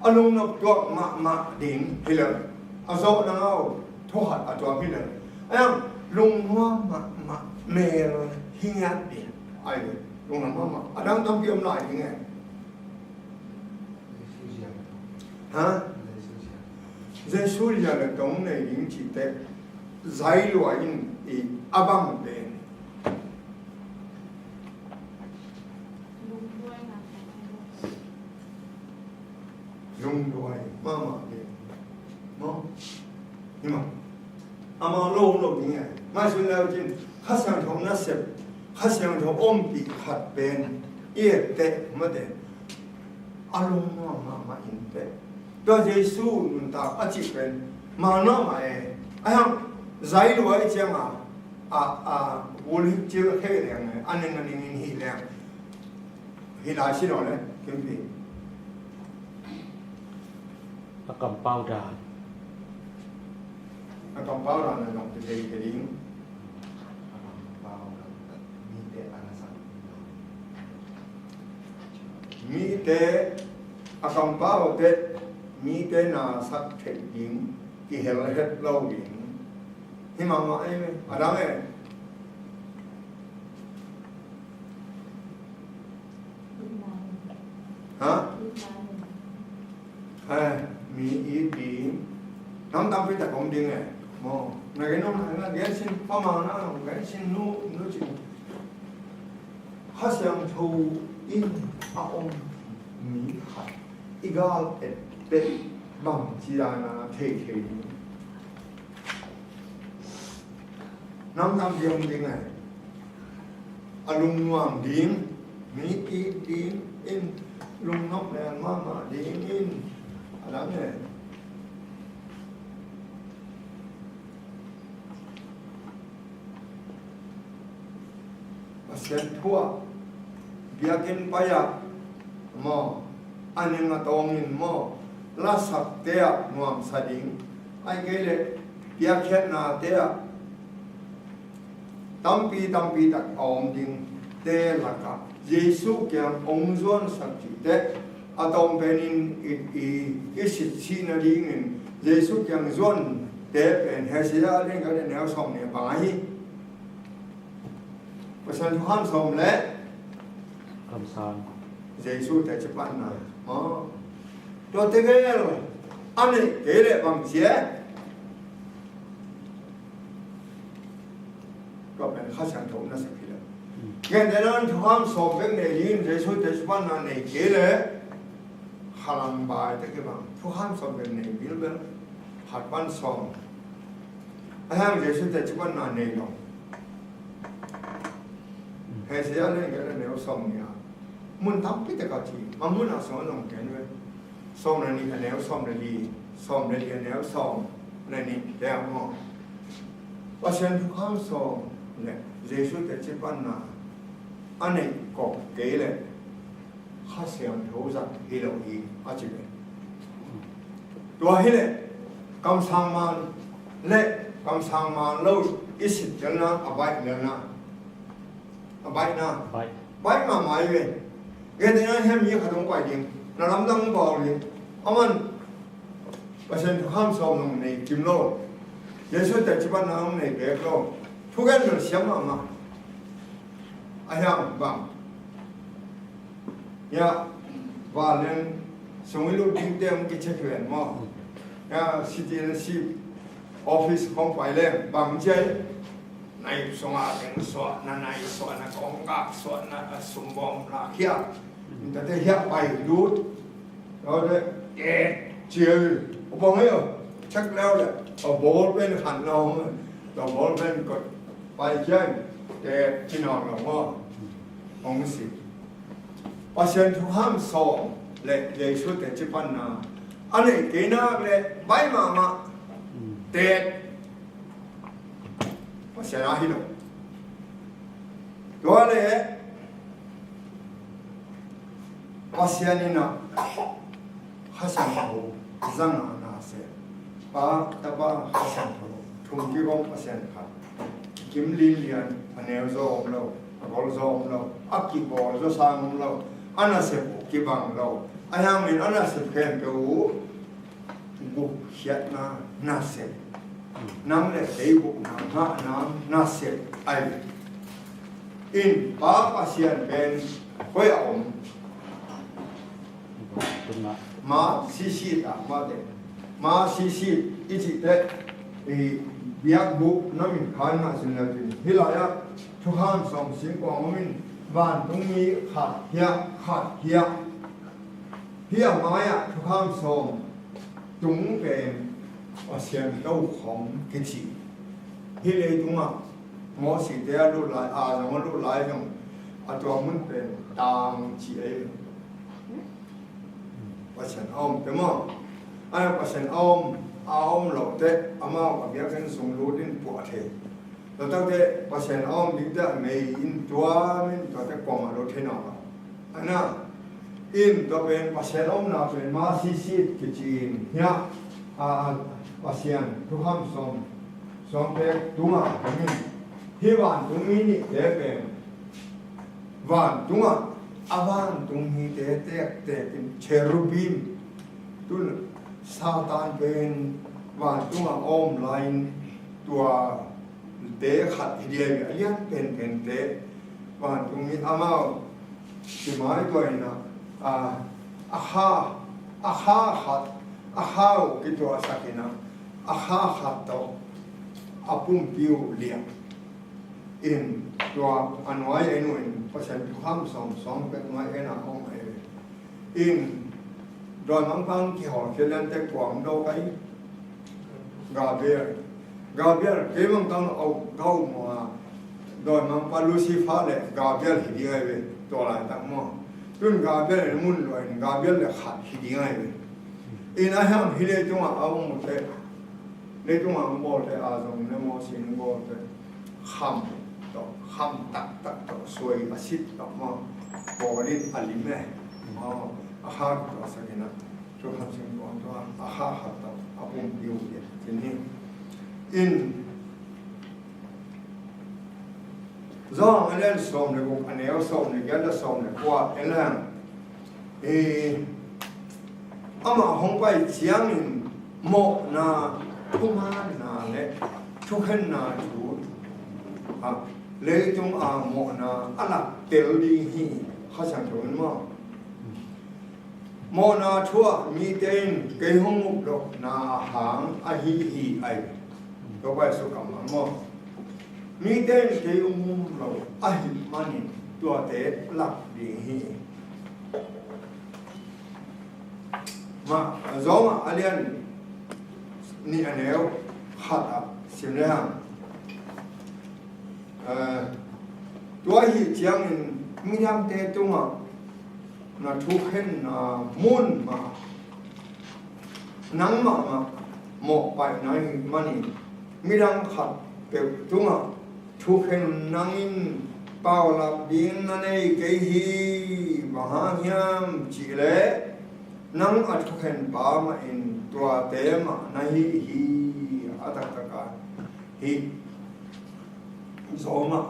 A lungnop tuak mahmah ding. Hi le. A zawh nangau. Thu khat a tuak hi le. Ai ang, lungnuam mahmah mel hi ngiat ding. Ai ve. Lungnuam mahmah. A dang tampi om lai ding e. Ha? Jesu lian le tong nei ding cih teh, zai lua in i a bang pen. Lungduai mahmah pen. Maw? Hi mah. Amah lo lo ding e. Mah sin leu cin, Kha Siangtho nasep, Kha Siangtho ompih khat pen i et teh mate, a lungnuam mahmah in teh. Tua Jesu nuntak a cih pen mahmah e. A hiang zai lua i ciang a, a, a, gul hik cil khei leng e, a ning a ning in hi leng. Hi lai si lo le, kimpi. A kampau dan. A kampau dan a dong te te te ding. A kampau dan. Mite a na sak. Mite a kampau te, mite na sak thei ding, kihel het lo ding. Hi mahmah ei ve, a dang e. Ha? Eh, mi it ding. Nam tampi tak om ding e. Maw. Na gen om, na gen sin pa ma na, gen sin nu, nu cin. Kha Siangtho in a om mi khat i gal et pet bangci dan a thei thei ding. Nam tam ding ding e. A lungnuam ding, mi it ding in, lungnop leng mahmah ding in, a dang e. Pasian thu ah, biakinn pai ah maw, a ning a tawng in maw, lasakte ah nuamsa ding, ahih kei leh piakkhiatnate ah tampi tampi tak a om dingte lakah Jesu kiang hong zuansak cih teh, a tawm penin i, i, i sit sih nadingin Jesu kiang zuante pen Isaiah lian khat le neu sawm nih a bang ahi. Pasian thukham sawm le kamsang. Jesu teci panna. Aw. Tua tegel a neih kei leh bang ci e? Tua pen Kha Siangtho nasep hi lo. Gentehna in thukham sawm bek nei dingin Jesu teci panna nei kei leh khalang bai te kibang. Thukham sawm bek nei bilbel. Khat pan sawm. A hiang Jesu teci panna nei lo. Isaiah lian khat le neu sawm nih a. Mun tampi tak a ci. A mun a sawm a zong ken ve. Sawm le nih a neu sawm le li. Sawm le li a neu sawm le nih. Te a maw. Pasian thukham sawm le Jesu teci panna a neih kop kei leh Kha Siangtho zat hi lo hi a ci ve. Tua hi leh kamsang man le kamsang man lo i sittelna a baih lelna, a baihna baih mahmah hi ve. Gentehna hiam mi khat hong pai ding, na lamdang hong bawl ding, a man Pasian thukham sawm zong nei kim lo. Jesu teci panna zong nei bek lo. Thukhen lo siam mahmah. A hiang bang ya, vanleng sung i lut dingte hong kicheck len maw? Ya, citizenship office hong pai leng bang ci a hi. Na ip sunga teng suahna, na ip suahna, kongkak suahna, a sumbawm na khia. Intate hiah pai lut. Tua te, eh, ci a hi. A bang hi a, check leu le, a ball pen khan lo. Tua ball pen kawt pai ciang, te ci nawn lo maw? Hong si. Pasian thukham sawm le Jesu teci panna a neih kei nak le bai mahmah. Te Pasian a hi lo. Tua le Pasian in a Kha Siangtho zang a na seh. Pa, Tapa, Kha Siangtho thum kigawm Pasian khat. Kim linlian, a neu zaw om lo, a gol zaw om lo, a kibawl zaw sang om lo, a nasep uh kibang lo. A hiangin a nasep khempeuh uh gupkhiatna nasep. Nang le kei gupna ngahna nasep ahi. In Pa Pasian pen koi a om? Ma sisi ta ma te. Ma sisi i cih te, i biakbuk na min khan ngah sin le cin. Hih lai-ah thukham sawm singkuang om in, vantungmi khat hiah, khat hiah. Hih a mai-ah thukham sawm tung pen Pasian tokhom kici. Hih leitungah Moses te a lut lai, a zong a lut lai zong a tua mun pen tang ci ei. Pasian a om te maw? A Pasian a om, a om lo te amau a biakinn sung lut in puah thei. Tua takte Pasian a om ding te a mei in tuam in tua te kuamah lo thei nawn lo. A na, in tua pen Pasian a omna pen ma sisit kici in hiah, a, a, Pasian thukham sawm, sawm pek tungah kong in, hih vantungmi nihte pen vantungah a vantung mite tektek in cherubim, tun Satan pen vantungah a om lai-in tua te khat hi dia hi, a lian penpente. Vantung hi amau ci mai tua in a, a, a kha, a kha khat, a kha uh kituahsak in a, a kha khat tawh a pumpi uh liah in, tua a nuai en uh in Pasian thukham sawm sawm pek nuai en a om ahi. In dawimangpa hong kihawlkhia lian teh kua hong dawk ahi? Gabriel. Gabriel, kei bang tang a, ka um a, dawimangpa Lucifer le Gabriel hi ding ahi ve, tua laitak maw? Tun Gabriel in mun luah in Gabriel le khat hi ding ahi ve. In a hiang hih leitungah a um uh teh, leitungah hong bawl teh, a zong le Moses hong bawl teh, kham tawh, kham taktak tawh, suai a sit tawh maw, bawl in a lim e. Maw, a kha tawh sak in a, thukham sawm tua, a kha khat tawh a pumpi uh liah cin hi. In Johan a lian sawm le guk, a neu sawm le giat le sawm le kua en leng, eh, amah hong pai ciangin mawhna, thumanna le thukhenna thu, ah, leitung a mawhna a lak tel ding hi. Kha Siangtho in maw? Mawhna thu ah mite in kei hong up lohna hang ahi hi, ai. Topa Jesu kammal maw? Mite in kei hong um lo ahih manin tuate lak ding hi. Mah, Rom a lian nih a neu khat ah sim le hang. Eh, tua ahih ciangin midangte tungah na thukhenna mun mah, nangmah mah mawhpaihna ahih manin midang khatpeuh tungah thukhen nangin paulap ding na nei kei hi. Bang hang hiam cihleh nang a thukhenpa mahin tuate mah na hi hi. A taktak a hih Rom ah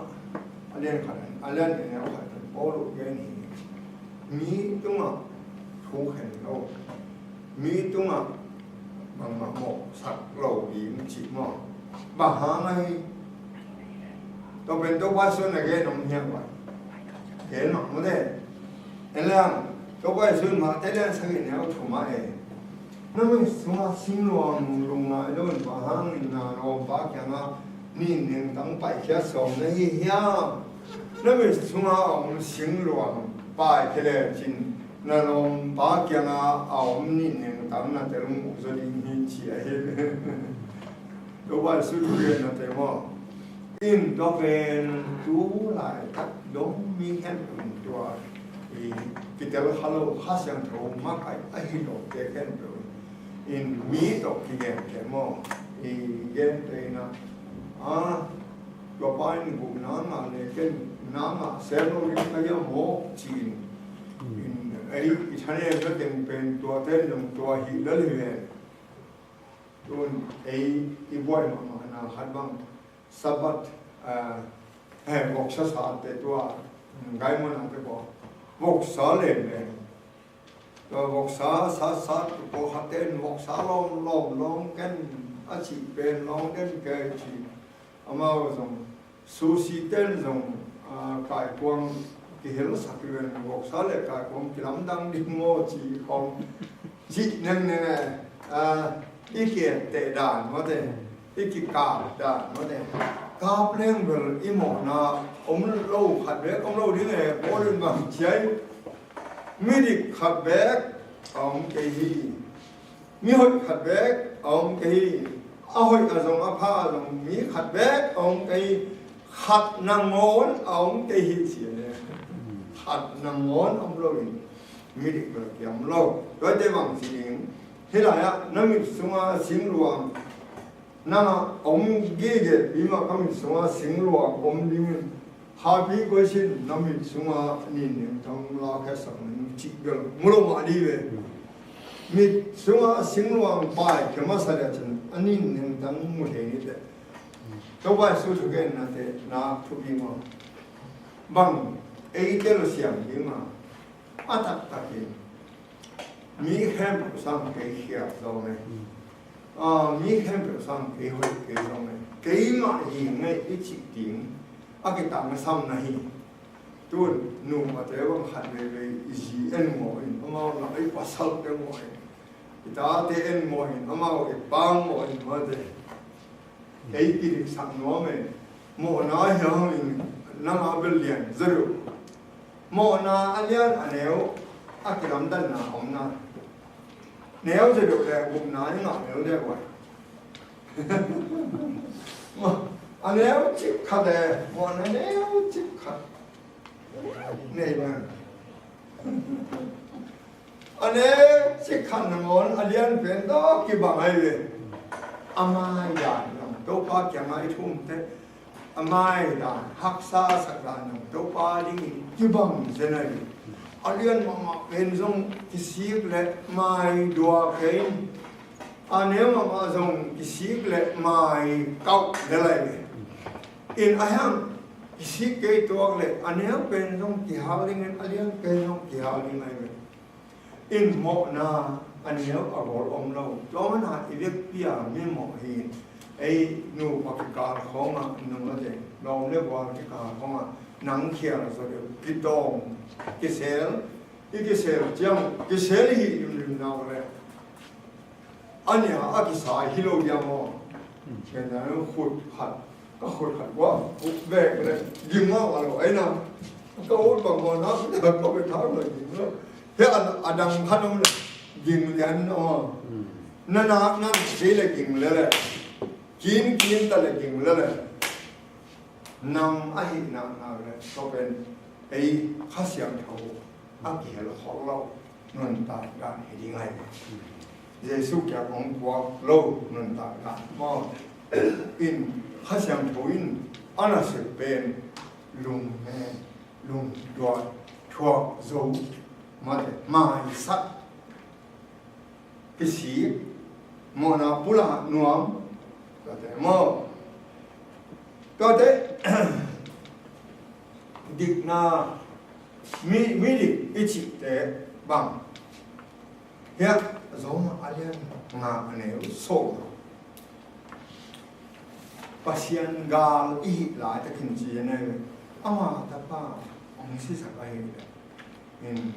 a lian khat, a lian nih a neu khat ah Paul in gen hi. Mi tungah thukhen lo, mi tungah Bangmah mawhsak lo ding cih maw? Bang hang a hi? Tua pen Topa Jesuh in a gen om hiam? Gen mah maw te. En leng Topa Jesuh in Mate lian sagih neu thum ah e, na mit sungah singluang lungngai lo in bang hangin na lawmpa kiangah nin nengtang paikhiat sawm na hi hiam? Na mit sungah a om singluang paikhia lecin na lawmpa kiangah a om nin nengtang na tel muh zaw ding hi ci ahi. Tua bai sut rian na te maw? In tua pen tu laitak dong mi khempeuh in tua i kitel kha lo, Kha Siangtho makaih ahi lote khempeuh in mi tawh kigen te maw? I gen te in a, a, tua pa in gupna ngah le ken na ngah sem lo ding ka hiam maw ci-in, in ei i thanem na teng pen tua ten dong tua hi lel hi ve. Tun ei i buai mahmahna khat bang Sabbath, ah, eh, voksa sate tua, mm, gaimuanate baw voksa lengleng. Tua voksa satsat tua khatte in voksa lawm lawm lawm ken a cih pen lawm den kei ci. Amau zong Sushi ten zong, ah, kaikuang kihelsak hi ven, voksa le kaikuang kilamdang ding maw ci khawng cih nengneng e. Ah, i kietteh dan mawte, i kikap dan mawte. Kap leng bel i mawhna om lo khat bek om lo ding e, Paul in bang ci ai. Midik khat bek a om kei hi. Mi hoih khat bek a om kei hi. A hoih a zong a pha a zong mi khat bek a om kei hi. Khat nangawn a om kei hi ci a le. Khat nangawn om lo in midik bel kiam lo. Tuate bang ci ding. Hih lai-ah na mit sungah singluang nang a om gige pi mah ka mit sungah singluang om ding in. Happy question, na mit sungah nin nengtang la khe sak ning cih bel mu lo mah dih ve. Mit sungah singluang paikhia masa le cin a nin nengtang mu thei ni teh. Topa Jesuh thugenna te na thupi maw? Bang ei tel siam ding a, a taktakin mi khempeuh sang kei khial zaw me. Ah, mi khempeuh sang kei hoih kei zaw me. Keimah hi ngei i cih ding a kitangsamna hi. Tun numate bang khat veivei i zi en mawh in, amau nak i pasalte mawh in, i tate en mawh in, amau i pang mawh in mawte. Kei kidiksak nuam e. Mawhna hiang in nang a bel lian zaw deuh. Mawhna a lian a neu a kilamdanna a omna. Neu zaw deuh le gupna i ngah neu deuh a. A neu cik khat e, mawhna neu cik khat. Nei bang. A neu cik khat nangawn a lian pen tawh kibang ahi ve. A maidan lam Topa kiangah i thum teh, a maidan haksa a sak dan lam Topa dingin kibang zen ahi ve. A lian mahmah pen zong kisik le mai dua kei in. A neu mahmah zong kisik le mai kauh le lai ve. In a hiang kisik kei tuak le a neu pen zong kihal dingin a lian pen zong kihal ding ahi ve. In mawhna a neu a bawl om lo. Tua mana i vekpi a mi mawh hi. Ei nupa kikal khawngah nungate lawm le bual kikal khawngah nang khial zaw deuh kitawng kisel. I kisel ciang kisel i hih limlim nak le a nia a kisai hi lo dia maw? Ken na khut khat, ka khut khat kua khut vek le ging mah a lo aina. Ka ut bang maw na ka ka be thang lo ging lo. He a dang khat om le ging lian maw? Na nak na kei le ging le le. Kin kin ta le ging le le. Nang a hih nak nak le ka pen ei Kha Siangtho a kihel khol lo nuntak dan hi ding ahi. Jesuh kiang hong puak lo nuntak dan maw? In Kha Siangtho in a nasep pen lungmen, lungduat, thuak zo, mate, maisak, kisik, mawhna pulak nuam, tuate maw? Tuate dikna mi, midik i cihte bang hiah Rom a lian nga a neu sawm. Pasian gal i hih laitakin ci-in a, ama tapa hong sisak ahih leh, in,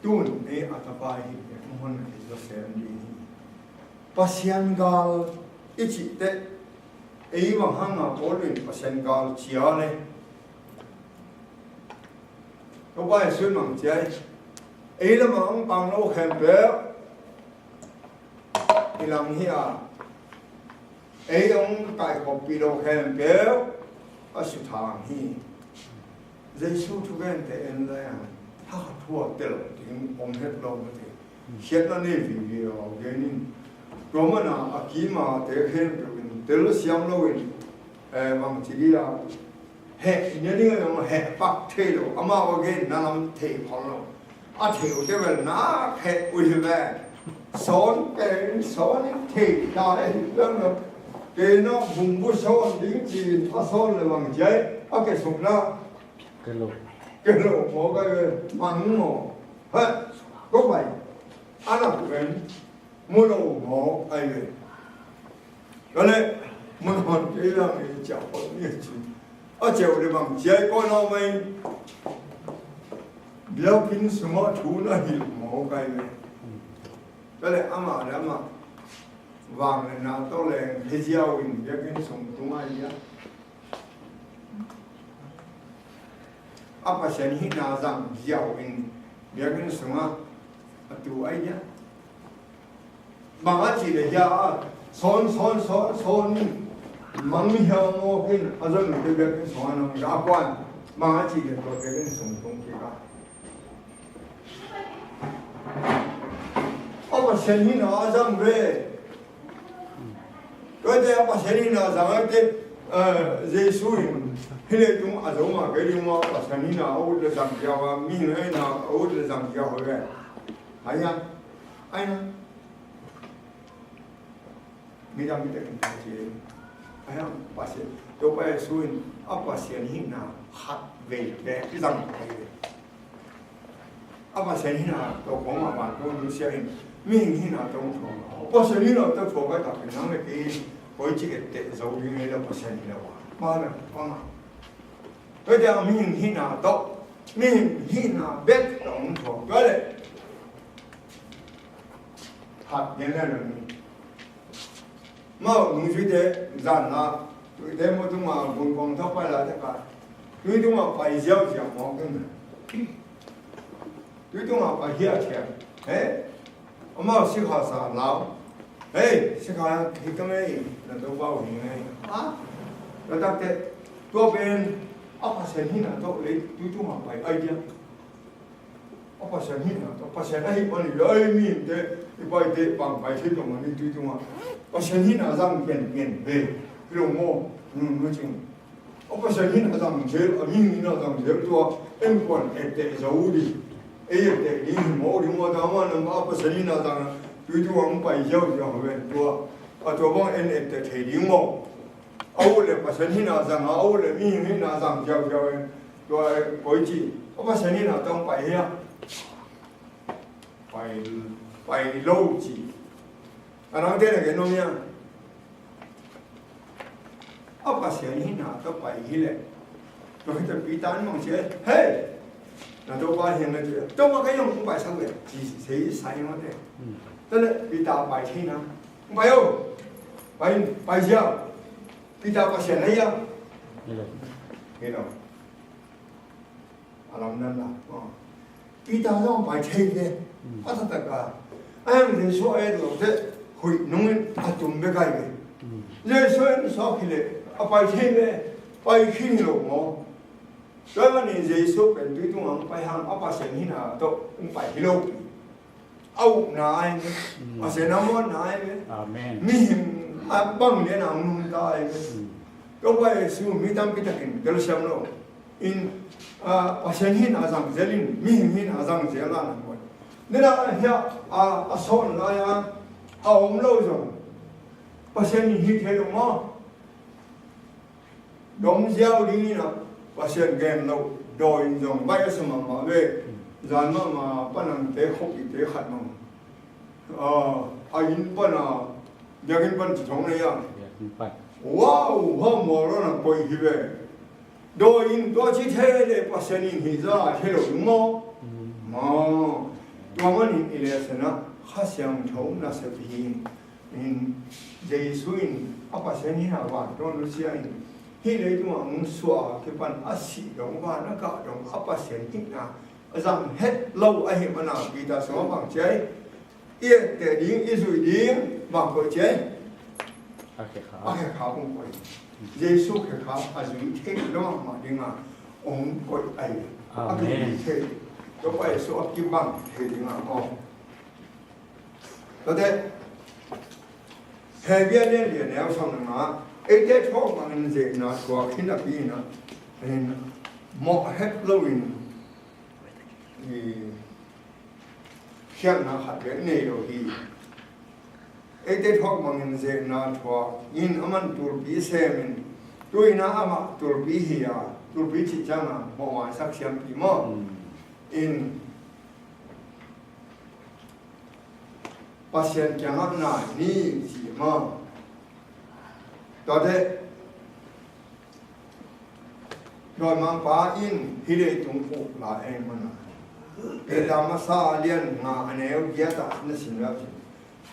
tun ei a tapa i hih leh hong hon kei zaw sem ding hi. Pasian gal i cih teh, ei bang hanga Paul in Pasian gal ci a leh, Topa Jesu in bang ci a, ei lamah hong pang lo khempeuh i lang hi a, ei hong kaikhawmpih lo khempeuh a suthang hi. Jesu thugente en lai-a, thakhat thu a tel ding om het lo mate. Khiatna nei vive a, gen in. Tua mana a kimate khempeuh in tel siam loin, eh, bang ci dia, heh nia ding a, heh pak thei lo, amau a genna lam thei khol lo. A theih uh te bel nak heh uh hi ve. Sawn pen sawn in thei ta le hi bel lo. Kei na bungbu sawn ding ci-in a sawn le bang ci a, a kesukna. Kei lo. Kei lo maw, kai ve, mang maw. Heh, ko pai. A nak pen mu lo maw, ai ve. Ka le, mun hon kei lang ei ciah hon ni ci. A ciah le bang ciah ko na mai. Biakinn sungah thu na hilh maw, kai ve. Ka le, amah le amah vang le na tawh leng hih ziau in biakinn sung tung ai dia. A Pasian hihna zang ziau in biakinn sungah a tu ai dia. Bang a cih leh hia a sawn, sawn, sawn, sawn in mang hia mawk in a zon uh te biakinn sungah nong za kuan. Bang a cih leh tua biakinn sung tung kik a. A Pasian hihna a zang ve. Tuate a Pasian hihna zang a te, eh, Jesu in hih leitung a zo mah kei ding maw, a Pasian hihna a ut le zang ziau a, mihing hihna a ut le zang ziau ve. Ai na, ai na. Midang mite kan ta ci. Ai na, Pasian, Topa Jesu in a Pasian hihna khat vei bek i zang kei ve. A Pasian hihna tawh kong a van kong nusia in, mihing hihna tawh thuak. Pasian hihna tawh thuak a tak in nang le kei koi ci etteh zo ding ei lo Pasian hihna wa. Ma na, ma na. Tua dia mihing hihna tawh, mihing hihna bek tawh thuak. Tua le. Hat gen le lo ni. Mau nungzuite zan la, tuite mu tungah gun kong thak pai la te ka. Tui tungah pai ziauziau mawk in. Tui tungah pai hiahthiam. He? Amau sikha sa lau. Hei, sikha hi ka mei, na Topa uh hi ngei. Ha? Na takte, tua pen, a Pasian hihna tawh lei, tui tungah pai ai dia. A Pasian hihna tawh, Pasian ahih manin, ei mihingte, i paite, pang pai thei tawh mani tui tungah. Pasian hihna zang pianpian ve, hi lo maw, nu, nu cing. A Pasian hihna zang zel, a mihing hihna zang zel tua, en kuan etteh zo ding. Ei etteh ding hi maw, ding maw, ta maw, nam a Pasian hihna zang, tui tungah hong pai ziauziau ve, tua, a tua bang en etteh thei ding maw. A ut le Pasian hihna zang a, a ut le mihing hihna zang ziauziau in, tua koi ci, a Pasian hihna tawh pai hia. Pai, pai lo ci. A nang te na gen nuam hia. A Pasian hihna tawh pai hi le. Tua hi ta Peter in mong ci, hei! Na Topa hi na ci, Topa kei zong kong pai sak le. Ci, ci, sei sai mawk te. Tua le Peter pai thei na. Pai o. Pai, pai ziau. Peter Pasian ahi a. Hi lo. Hi lo. A lam nan la. Peter zong pai thei ve. A taktak a. A hiang Jesu a et lo te. Huih nungin a tum bek ai ve. Jesu en sawk hi le. A pai thei ve. Pai khin hi lo maw. Tua manin Jesu pen tui tungah hong pai hang a Pasian hihna tawh hong pai hi lo pi. A ukna ai ve. Pasian a muanna ai ve. Amen. Mihing a bang lian a hong nungta ai ve. Topa Jesu mi tampi takin telsiam lo. In, a, Pasian hihna zang zel in, mihing hihna zang zel a na muan. Nidang a hia, a, a sawn lai a, a om lo zong. Pasian in hih thei lo maw. Dom ziau ding in a, Pasian gen lo, dawi in zong baih a sa mahmah ve. Zan mahmah pan a te khuapite khat mah, a, a inn pan a, biakinn pan ci thong nei a. Biakinn pan. Wow, ha mual rawn a koih hi ve. Dawi in tua ci thei leh Pasian in hih za a thei lo ding maw? Mm. Maw. Tua manin i lesson ah Kha Siangtho nasep hi. In, Jesu in a Pasian hihna vantung nusia in, hih leitungah hong suah a kipan a sih dong, van a kah dong a Pasian hihna a zang het lo ahih manin Peter sungah bang ci a, i etteh ding, i zuih ding bang koih ci a, a khekhap. A khekhap hong koih. Jesu khekhap a zuih theih lo mahmah dingin hong koih a hi. Amen. A kizui theih. Topa Jesu a kibang theih dingin. Aw. Tuate, Hebru a lian li a neu sawm le nga, eite thuak bangin zehna thuak hi napi in, in mawh het loin, i, khialhna khat bek nei lo hi. Eite thuak bangin zehna thuak in aman tulpi semin, tu-in amah tulpi hi a, tulpi cih ciangin mawh maisak siampi maw? Hmm. In, Pasian kiangah nai ni ci maw? Tuate, dawimangpa in hih leitung uk lai ahih manin, Peter masa lian nga a neu giat ah na sim le cin,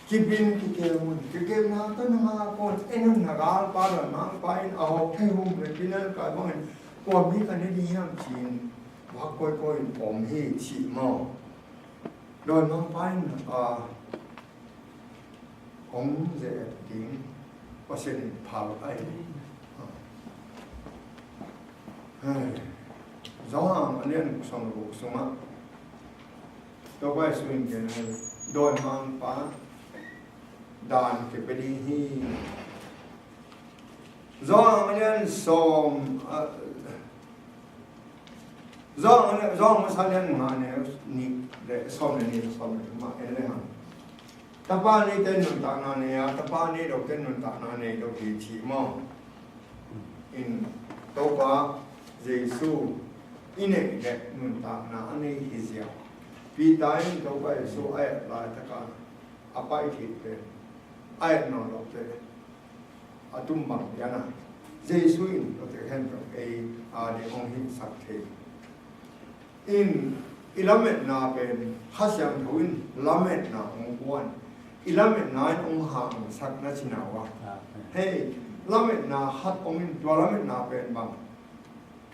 kipin kikem un, kikemna tawh na ngak un, en un na galpa dawimangpa in a hawk thei hun le pinal kai bangin kua mi ka ne ding hiam ci-in vak kawikawi in om hi ci maw? Dawimangpa in, a, hong ze-et ding Pasian in phal a hi. Hei, Johan a lian sawm le guk sungah Topa Jesu in gen a hi, dawimangpa dan kipia ding hi. Johan a lian sawm, a, Johan, Johan masa lian nga neu nih le sawm le nih, sawm le nih mah en le hang. Tapa neite nuntakna nei a, tapa nei lote nuntakna nei lo hi ci maw? In, Topa Jesu i neih le nuntakna a nei hi ziau. Peter in Topa Jesu a et laitak a, a pai theih pen, a et nawn lote a tum bang pian a, Jesu in tua tek hen tua ei a ding hong hihsak thei. In, i lametna pen Kha Siangtho in lametna hong guan, i lametna in hong hangsak na cina uh a. Amen. Hei, lametna khat om in, tua lametna pen bang,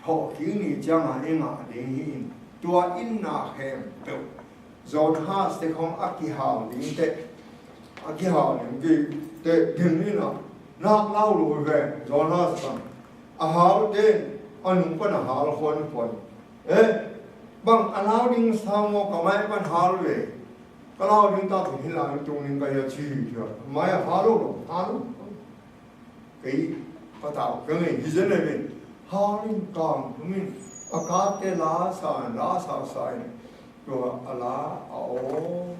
thawhkik ni ciangin i ngah ding hi in, tua in na khempeuh John Huss te khawng a kihal ding teh, a kihal ding teh, ding in a nak lau lo ve, John Huss bang. A hal te, a nung pan a hal khuan khuan. Eh, bang a lau ding sa maw, ka mai pan hal ve. Ka lau ding tak hi lai tung ding ka hi a ci hi cia. Mai a hal lo, hal lo. Kei patau ka ngei hi zen le min. Hal in kang tung in. A kate la sa, la sa sa in. Tua a la a aw.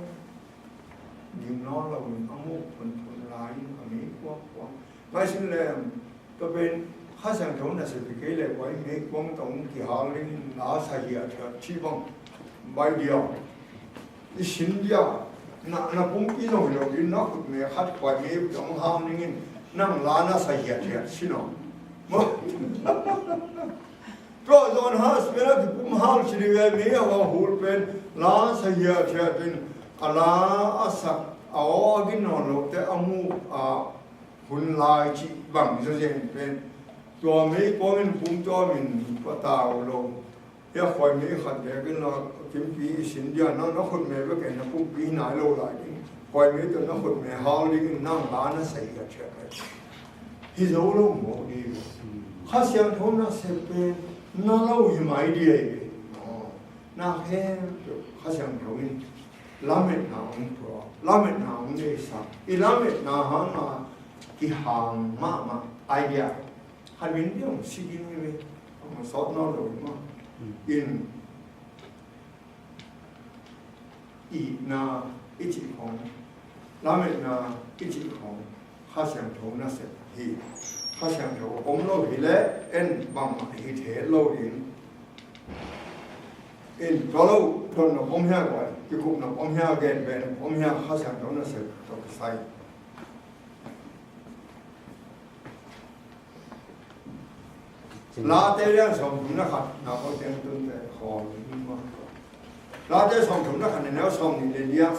Dim nawn lo in a muk phun phun lai in a mei kuang kuang. Mai sin lem. Tua pen Kha Siangtho nasep hi kei le kuai mei kuang tong kihal ding in la sa hiathiat ci bang. Bai dia. I sin dia, na, na pumpi zong hi lo in na khutme khat kuai mei uh tong ham ning in nang la na sa hiathiat si no. Tua John Huss pen a kipum hal ci ding ve, mei a va hul pen la sa hiathiat in a la a sak a aw a gin nawn lote a mu a hun lai cih bang zazen pen tua mei kuang in pum tua min patau lo. Hia khuai mei khat bek in la kimpi i sin dia, nang na khutme bek in na pumpi hi nai lo lai ding. Khuai mei tawh na khutme hal ding in nang la na sa hiathiat. Hi zo lo maw ding. Kha Siangtho nasep pen na lo hi mai ding hi. Na khempeuh Kha Siangtho in lametna hong pua, lametna hong neihsak. I lametna hang a kihang mahmah idea. Khat min dia hong si ding hi ve. Hong sawt nawn lo mah. In, itna i cih khong, lametna i cih khong Kha Siangtho nasep hi. Kha Siangtho om lo hi leh en bangmah hi thei lo ding. In tua lo, dot nop om hia, kikup nop om hia, gen beh nop om hia, Kha Siangtho nasep tawh kisai. Late lian sawmthum le khat, na ko teng tun te khawm in ma. Late sawmthum le khat, na neu sawmnih le li ah,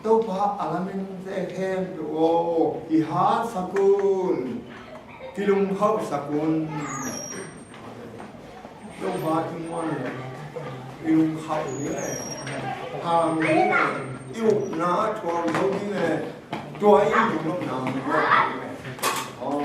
Topa a lamen te khempeuh aw, i hatsak un, kilungkhauhsak un. Topa i muan le i lungkhauh ding le, hang ding le, i upna thuak zo ding le, tua i lungnopna. Aw.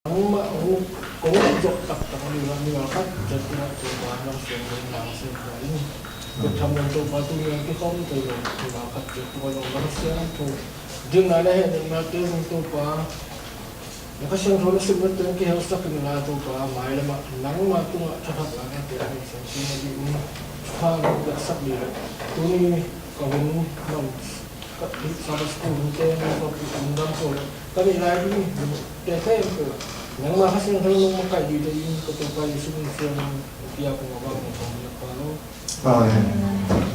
Nangmah hong kong zong taktak ding a, mi a khat ciat tungah Topa nang siang ding nang siang ding. Kut tham ding Topa tuni a kikhawm thei lo, mi a khat ciat tungah zong nang siang tho ding nai le hehna te zong Topa. Na Kha Siangtho na simna teng kiheusak in la Topa, mailam ah nangmah tungah thahat la na te a siang ding na ding in tha na piaksak ding le tuni ka hun man Ka Sabbath school hun te, ka hun dam ko le ka nih lai ding te te ko. Nangmah Kha Siangtho nong makaih ding te in ka Topa Jesu min siang in piak kong a bang kong a bang kong a bang. Amen.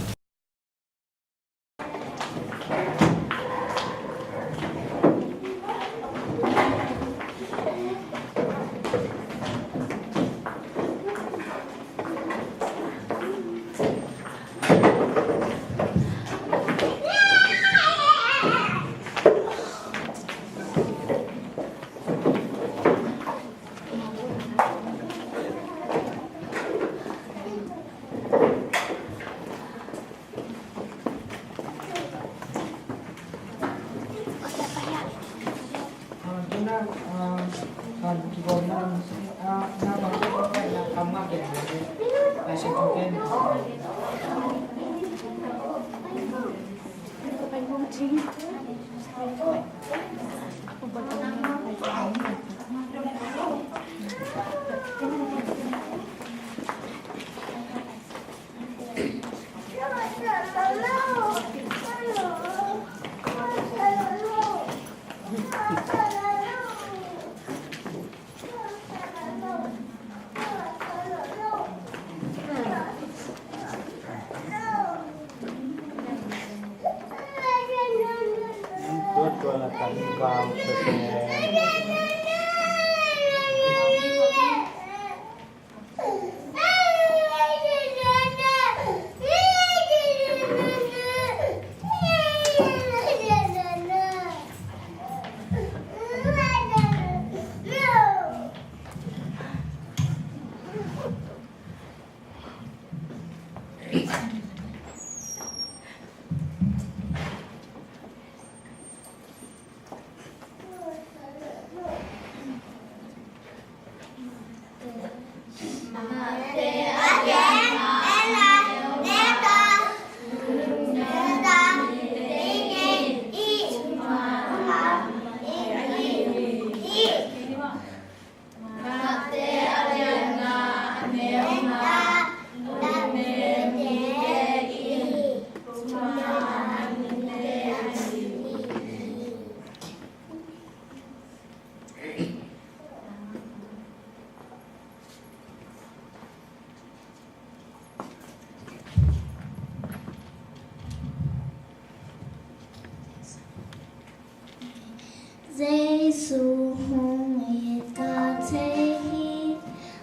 Jesu hong it ka thei hi,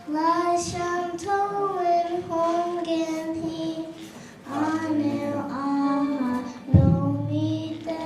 Lai Siangtho in hong gen hi, a neu a hat lo mite,